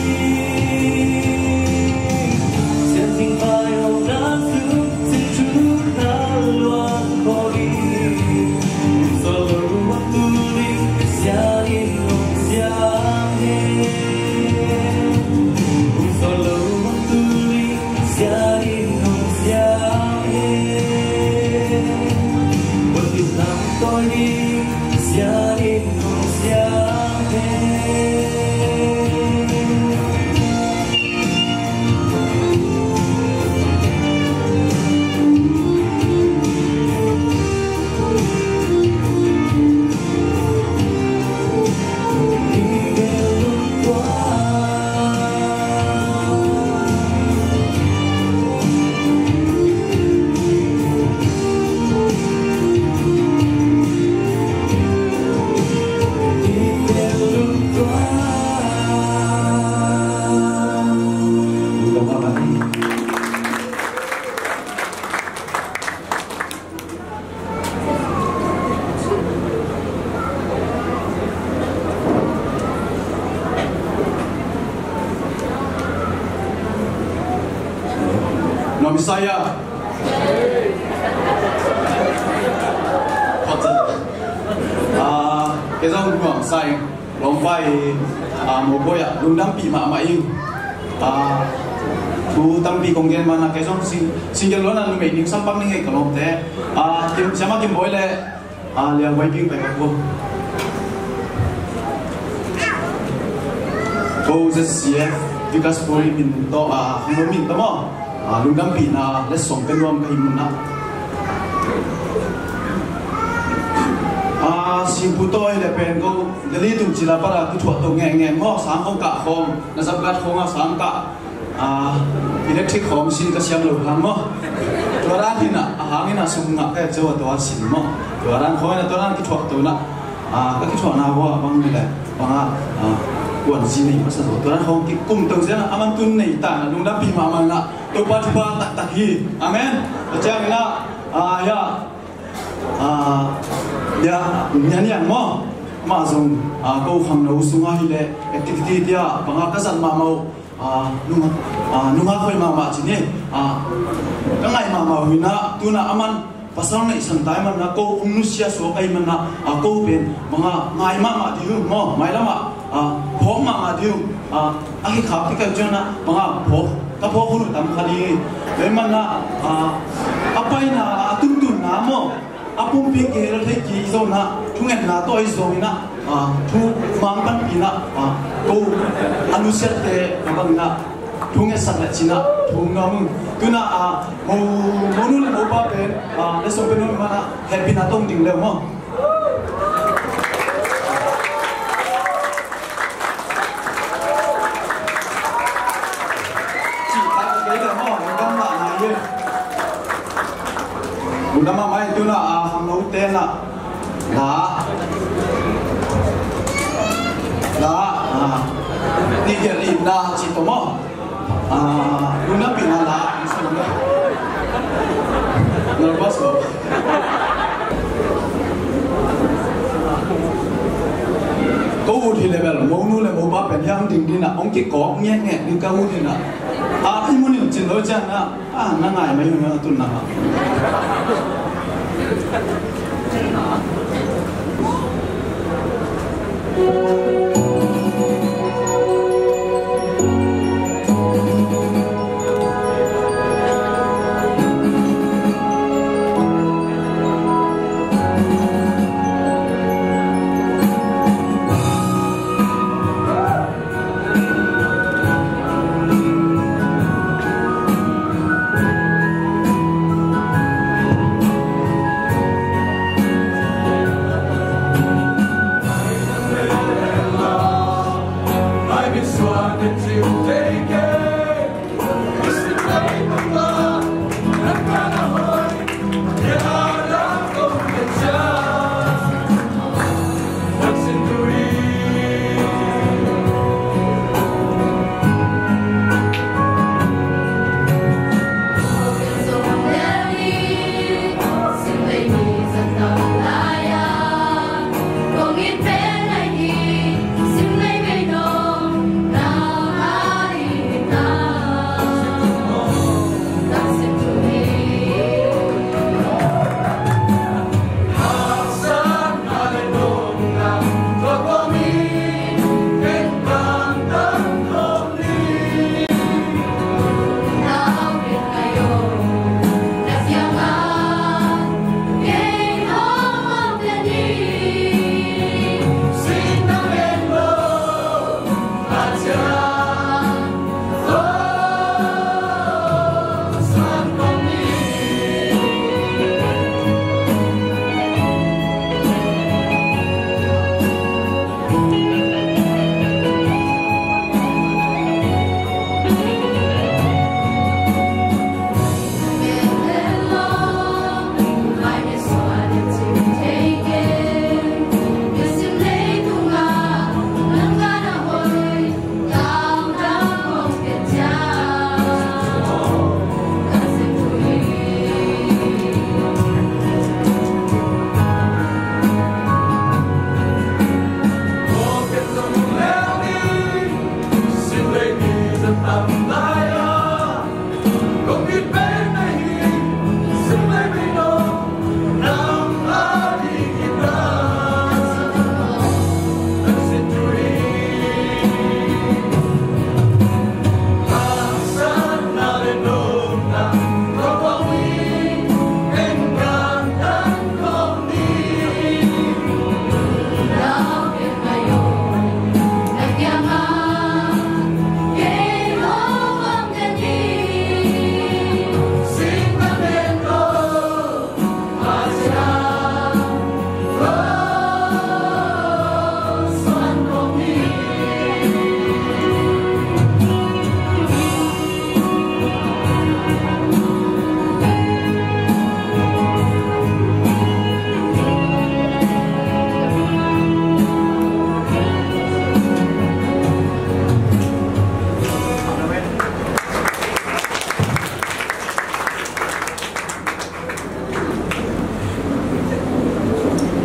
Siangzing vai hawmna sung, sin thu khat luang khawm ding. Kum sawn lo bang tu ding, siangin nong siang he. Kum sawn lo bang tu ding, siangin nong siang he. Wan dim lam tawi ding, siangin nong siang he. Nuam i sa hia? Ah, kei zong nuam sa ing. Lawmpa i, ah, mawkbawi ah lungdampih mahmah ing. Ah, thu tampi kong gen mana kei zong sing, single lo na numei ning sampak ning ei ka lawmte. Ah, Kim, Siama Kim Bawi le, ah, Liang Bawi Ping pai ka kua. Ko Z C F, Vikas Puri min tawh, ah, hong min tawh maw. Ah, lungdampihna letsong pia nuam ka hi mun ah. Ah, singpu tawi le pen ko, Delhi tung cil a pat a kithuah to ngengeng maw, sang khawng kah khawng, na zapgat khawng a sang kah, ah, electric khawng sin ka siam lo hang maw. Tua dan hi na, a hang in a sum ngah ka et zo a tua sin maw. Tua dan khawng in a tua dan kithuah to na. Ah, ka kithuahna hua bang ni le, bang a, ah, kuan zi nei masa zo. Tua dan khawng kikum to ziang a, a man tun nei ta na, lungdampih mahmah na, Topa thupha taktak hi. Amen. Tua ciang in a, ah, ya, ah, ya, Nian Nian maw. Mah zong, ah, ko khangno sungah hi le, activity tia, bang a ka zat mahmah uh, ah, nungak, ah, nungak hoih mahmah ci ni, ah, ka ngaih mahmah uh hi na, tu na a man, pasal ngaihsan tai man na, ko hong nusia suak ahi man na, ah, ko pen, bang a ngai mahmah ding uh, maw, mailam ah, ah, phawk mahmah ding uh, ah, a kikhap kik ahi ciang na, bang a phawk, ka phawk hun uh tam kha ding hi. Tua ahih man na, ah, a paina, a tuntunna maw, a pumpi kihel thei kik zo na, thungetna tawh ahi zong in na, ah, thu mang panpih na, ah, ko a nusiatte a bang in na, Thu ngetsak le cinah thu nuam ung. Tunah a, mo, monu le mopa pen a, le song pen nuam mana, hehpihna tawh ding le maw. Cih tak kei le maw, lungdam lahna hi. Lungdam mahmah hi. Tunah a, khangno tenah la, la, a, ni gelh itna cih tawh maw. A, lungdam pihna la. Nervous lo. Ko ut hi le bel, monu le mopa pen hiang ding dinah hong kikawk ngiatngiat ding ka ut hinah. A, i munin cin lo cianah. A, na ngai mai ung a tunna.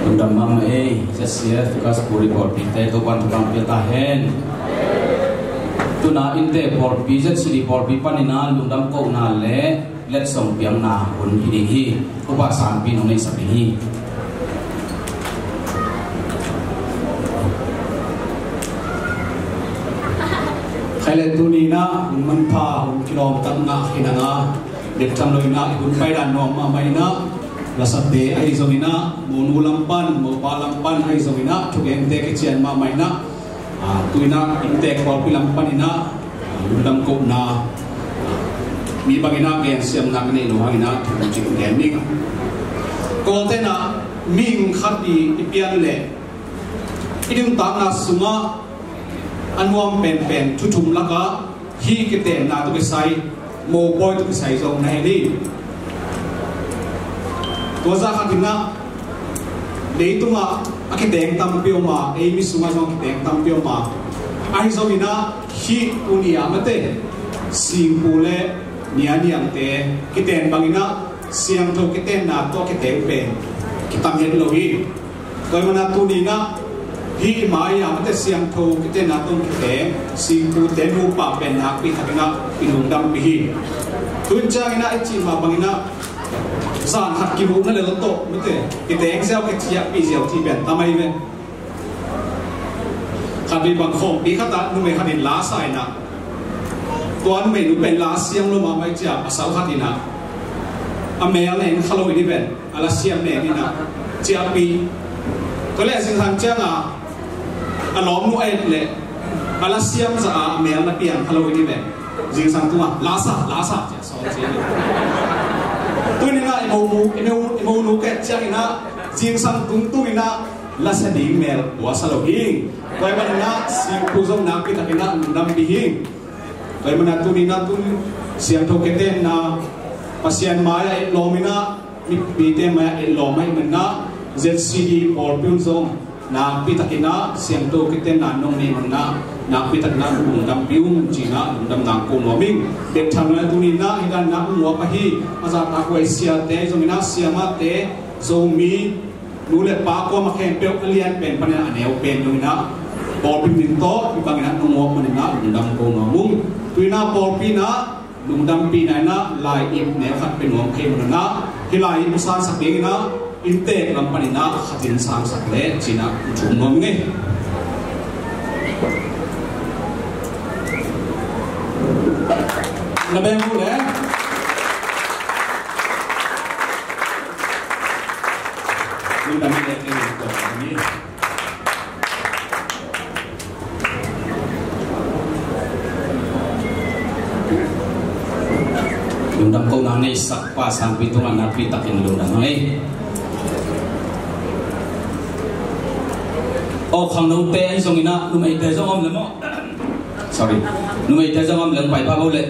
Lungdam mahmah ei, Z C F Tukas Puri pawlpite Topan thupha pia ta hen. Tuna innte pawlpi, Z C D pawlpi panin a lungdam kohna le letsong piakna hun hi ding hi. Upa sangpi nong neihsak ding hi. Khai le tuni in a hun manpha, hun kilawmtatna hi nang a, bek tham lo in a, hun paidan nuam mahmah in a, lasate ahi zongin a, monu lam pan, mopa lam pan ahi zongin a, thugente kician mahmah in a, a, tu in a, inntek pawlpi lam pan in a, a, Lungdam kohna, mi bangin ah gensiamna ka neih loh hangin ah thu kong gen ning. Kawlte'n ah mihing khat i pian leh i nuntakna sungah a nuam penpen thu thum lakah hih kitenna tawh kisai, mopawi tawh kisai zong na hih hi. Tua zah khatin ah leitungah a kiteng tampi om a, ei mi sungah zong a kiteng tampi om a, ahi zongin ah hih tuni a mate singpu le nia niangte kiten bangin ah siangtho kitenna tawh a kiteng pen kitam het lo hi. Tua ahih manin ah tuni-in ah hih i mai-ah mate siangtho kitenna tawh kiteng singpute nupa pen nakpi takin ah i lungdampih hi. Tu-in ciangin ah i cih mah bangin ah zan khat kimuhna lel tawh mate kiteng ziau, kiciahpih ziau cih pen tam ahi ve. Khatvei bang khawmpi khatah numei khatin la sa in ah, tua numeinu pen la siam lo mahmah i ciah, pasal khatin ah a mel nen kha lo in i ven, a la siam nen in ah ciahpih. Tua leh zingsang ciangah a lawmnu a et leh a la siam zah a mel na piang kha lo in i ven, zingsang tungah la sa, la sa ciah sawl ciah. Tu-in ah i monu, i mo, i monu ka et ciangin ah zingsang tung tungin ah la sa ding mel tua sa lo hi. Tua ahih manin ah singpu zong nakpi takin ah lungdampih hi. Tua ahih manin ah tuni-in ah tun siangtho kitenna Pasian mai-ah etlawm in ah, mipite mai-ah etlawm ahih manin ah Z C D pawlpi un zong nakpi takin ah siangtho kitenna nong nei manin ah nakpi takin ah lungdampih ung ci-in ah lungdamna ko nuam ing. Bek tham lo-in ah tuni-in ah hih dan in ah hong muak ahi a zahtak huai siate zongin ah, siamahte, Zomi nu le pa kuamah khempeuh a lian pen panin a neu pen dongin ah pawlpi min tawh hih bangin ah nong muak manin ah lungdam ko nuam ung. Tu-in ah pawlpi in ah lungdampihna in ah lai-ip neu khat pia nuam thei manin ah hih lai-ip hong sangsak dingin ah inntek lam panin ah khatin sangsak leh ci-in ah thum nuam ing ei. Na beng uh le. Lungdam i le kei lungdam i. Lungdam kohna neihsak pa sangpi tungah nakpi takin lungdam hang ei. Aw, khangnote ahi zongin ah numeite zong om le maw? Sorry. Numeite zong om le hong pai pah bo le.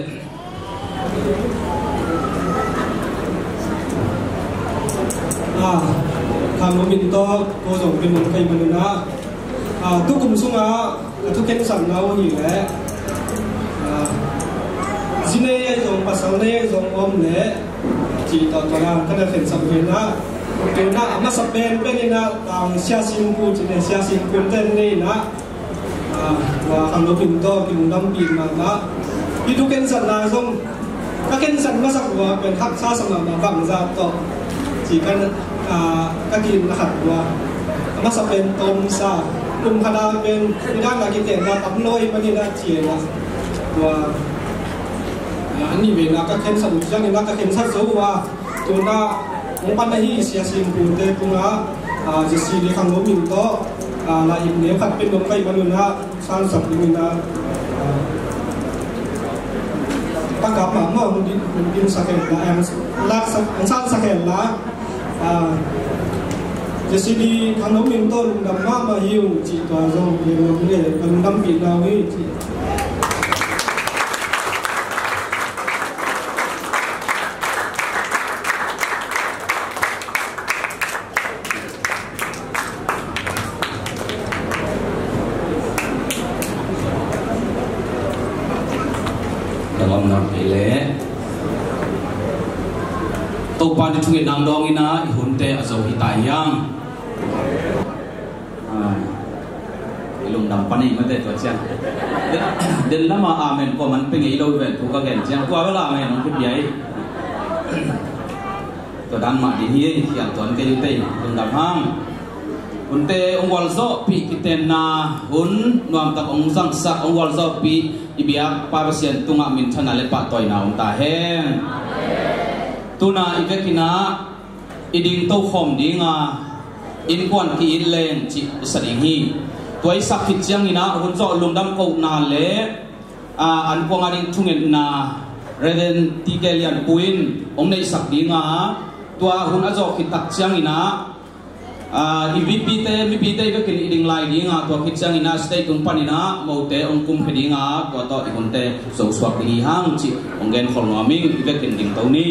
Ah, khangno min tawh ko zong pia nuam ka hih manin ah, ah, tukum sungah a thukhensatna uh hi leh, ah, zi nei ahi zong pasal nei ahi zong om leh cih tawh tawh la ka na khensat uh hi na. Tu-in ah a masa penpen in ah, ah, Sia Singpu cih leh Sia Singpu ten nei in ah, ah, tua khangno min tawh kilungdampih mahmah. Hih thukhensatna zong ka khensat masak uh a pen haksa sa mahmah, bangzah tawh ci kan, ah, ka ki-itna khat uh a, a masa pen tawmsa, kum khat a pen hih dan a kitenna tam lo ahih manin ah ci-in ah, tua, ah, a nih veina ka khensat uh ciangin ah ka khensat zo uh a, tu-in ah hong pan ahi Sia Singpute tungah, ah, Z C D khangno min tawh, ah, lai-ip neu khat pia nuam ka hih manin ah sangsak dingin ah, ah, pakap mahmah hong din, hong dinsak hen la, hong laksak, hong sangsak hen la, ah, Z C D khangno min tawh lungdam mahmah hi ung cih tua zong gen nuam ing ei, lungdampihna uh hi cih. Ka lawm nak kei leh Topa ni thungetna dawngin ah i hunte a zo hi ta hiang. Ai, i lungdam pan i mate tua ciang. Den, den lama amen kuaman pe ngei lo ven thu ka gen ciang. Tua bel amen hong kipia hi. Tua dan mah ding hi ei, khial tuan kei uh tei, lungdam hang. Hunte hong gualzawhpih kitenna hun nuamtak hong zangsak, hong gualzawhpih i biak Pa Pasian tungah minthanna le pahtawina om ta hen. Tuna i vekin ah i ding tokhawm ding a, innkuan ki-it leng cih i sa ding hi. Tua i sak khit ciangin ah hun zawh lungdam kohna le A, an kuang a ding thungetna Reverend T K Lianpu in hong neihsak ding a, tua hun a zawh khit tak ciangin ah, a, i mipite, mipite i vekin i ding lai ding a, tua khit ciangin ah stage tung panin ah mote hong kumkhia ding a, tua tawh i hunte zosuak ding hi hang cih hong genkhol nuam ing. I vekin dingto ni.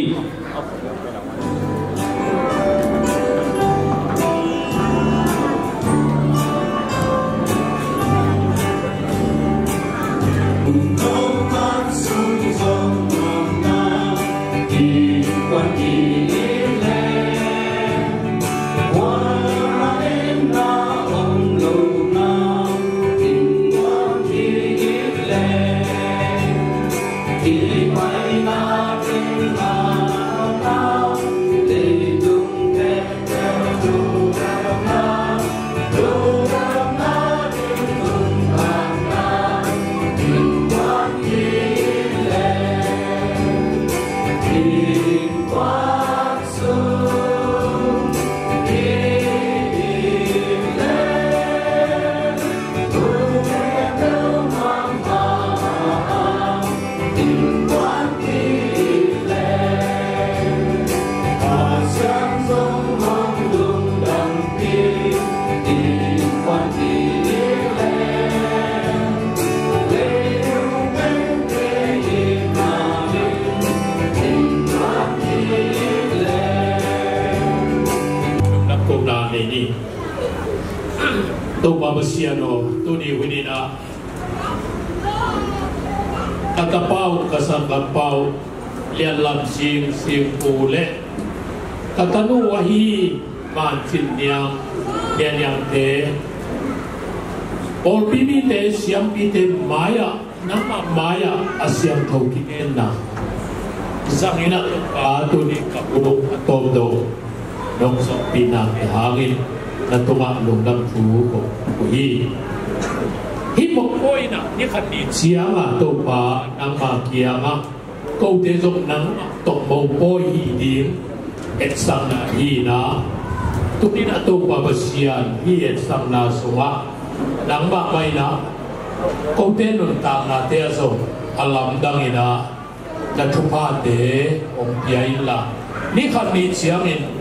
Lungdam kohna nei ni. Topa Pasian aw, tuni hun in ah ka tapa uh, ka sanggampa uh Lian Lam Sing, Singpu, le ka tanu ahi Man Cin Niang, Niang Niangte, pawlpi mite, siampite mai-ah nangmah mai-ah a siangtho kigenna zangin ah, Topa, tuni ka ut uh a tawmdo nong zawhpihna hangin na tungah lungdam thu kong ko hi. Hih mopawi in ah ni khat ni ciangah, Topa, nangma kiangah kote zong nangmah tawh mopawi hi ding etsakna hi in ah, tuni in ah, Topa Pasian, hih etsakna sungah nangmah mai-ah kote nuntaknate ah zong a lamdang in ah na thuphate hong pia inla, ni khat ni ciangin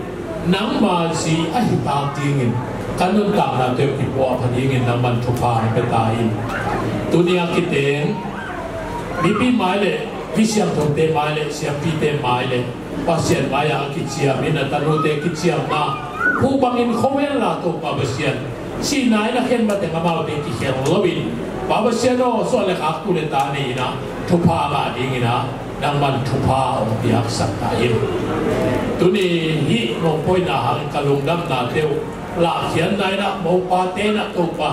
nangma zi ahi tak dingin ka nuntaknate uh kipuahpha dingin nangman thupha hong pia ta in. Tuni a kiteng mipi mai le mi siangthote mai le siampite mai le Pasian mai-ah a kiciam in, a tanute kiciamna phu bangin kho henla, Topa Pasian, sihna in a khen mateng amaute kikhel loin, Pa Pasian aw, suan le khak, tu le ta nei in ah thupha ngah dingin ah nangman thupha hong piaksak ta in. Tuni hih mawhpawina hangin ka lungdamnate uh lahkhiatna in ah mopate in ah, Topa,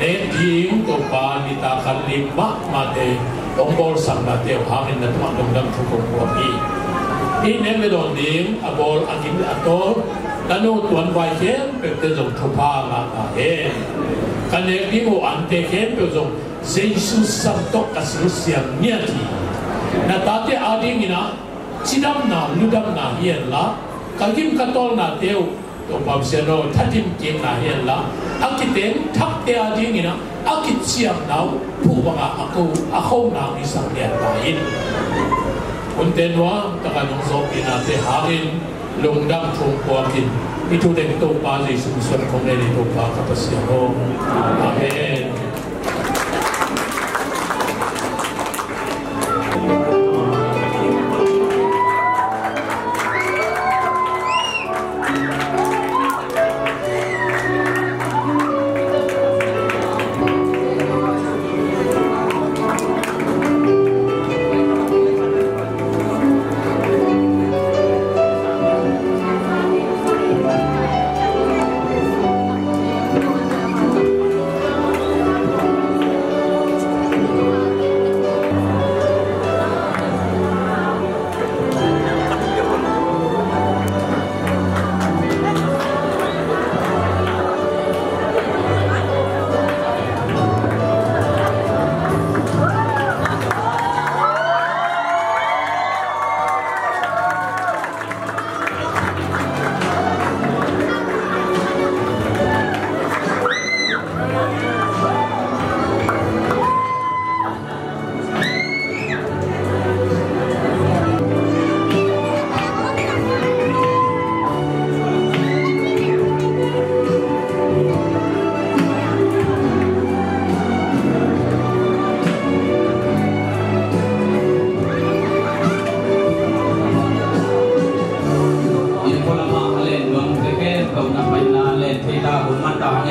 nek ding, Topa, nitak khat lim mahmahte hong bawlsaknate uh hangin na tungah lungdam thu kong ko hi. Hih nek le dawn ding a bawl, a gim le a tawl, na nu tuanvai khempeuhte zong thupha ngah ta hen. Ka nek ding uh ante khempeuh zong Jesu sang tawh ka silsiang ngiat hi. Na tate adingin ah cidamna, ludamna hi henla, ka gim ka tawlnate uh, Topa Pasian aw, thatim kikna hi henla, a kiteng thakte adingin ah a kiciamna uh phu bangah a kho, a khona hong hisak lian ta in. Hunte nuam takin nong zawhpihnate hangin lungdam thu puakin, i thu teng Topa Jesu min suang kong ngen hi, Topa ka Pasian aw. Amen.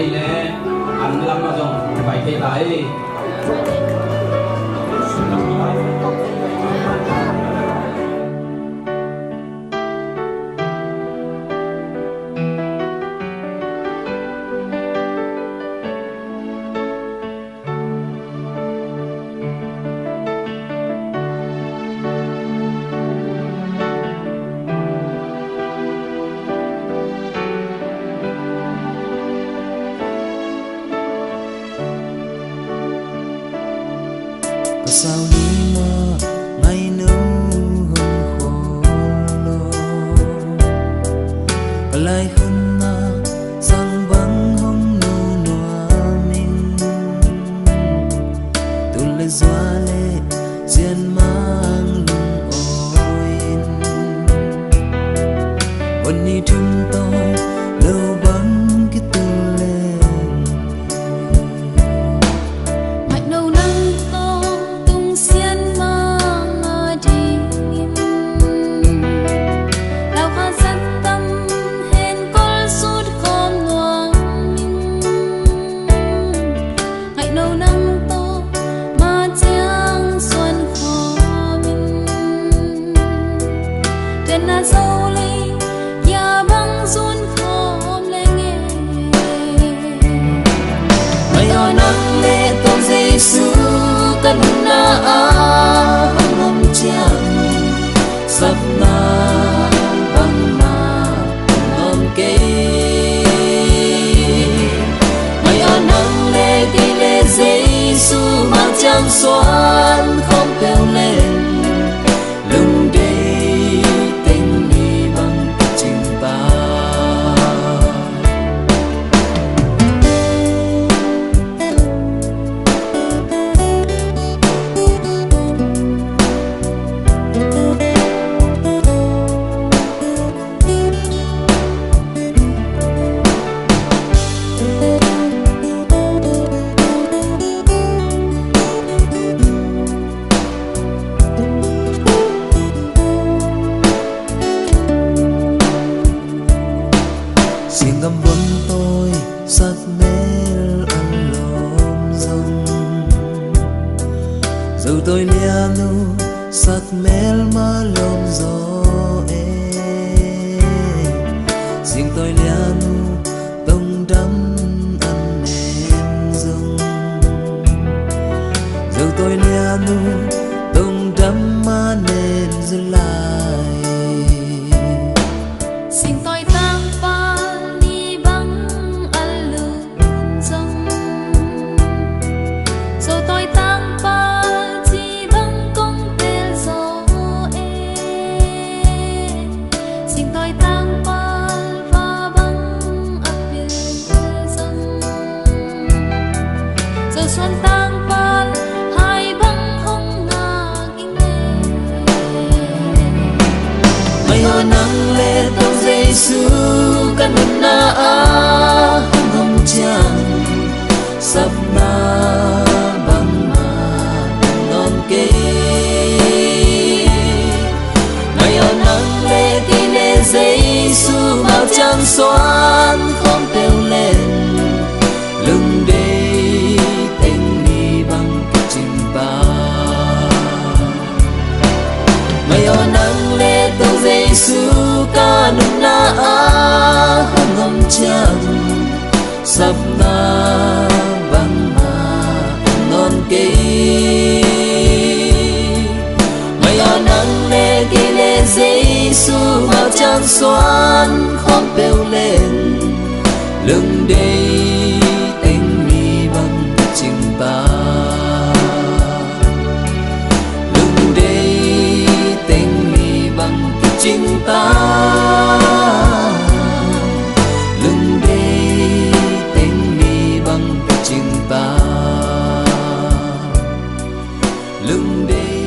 Ei le an lam ah zong pai thei ta ei. Ka sau ni mah ngaino hong khawl lo. Ka lai khun mah sang bang hong nu nuam ing. Tul le zua le sian mang lungawi in. Hon ni thum tawh lo bang kitul leng. Ngaihno nang tawh tung sian mang a dingin. Lau kha zat tam hen kol sut khawm nuam ing. Ngaihno nang tawh ma ciang suan khawm in. Tua na zo lei kia bang zun khawm leng e. Mai aw nang le Topa Jesu ka nunna ah hong om ciang sapna bangmah hong om kei. Mai aw nang le kei le Jesu ma ciang suan khawm peuh leng lungdei teng mi bang cing ta. Singgam von tawi sak mel an lawm zong, zo tawi lian uh sak mel mah lawm zaw e. Sing tawi lian uh tongdam an nem zong, zo tawi lian uh tongdam mah nem zaw lai. Sing tawi tangpal ni bang a lum zong, zo tawi tangpal ci bang kong tel zaw e. Sing tawi tangpal va bang a pil zong, zo suan tangpal hai bang hong ngak ing e. Mai aw nang le Topa Jesu ka nunna ah hong om ciang sapna bangmah hong om kei. Mai aw nang le kei le Jesu ma ciang suan khawm peuh leng lungdei teng mi bang kicing ta. Mai aw nang le Topa Jesu ka nunna ah hong om ciang sapna bangmah hong om kei. Mai aw nang le kei le Jesu ma ciang suan khawm peuh leng lungdei teng mi bang kicing ta. Lungdei teng mi bang kicing ta. Lungdei teng mi bang kicing ta. Lungdei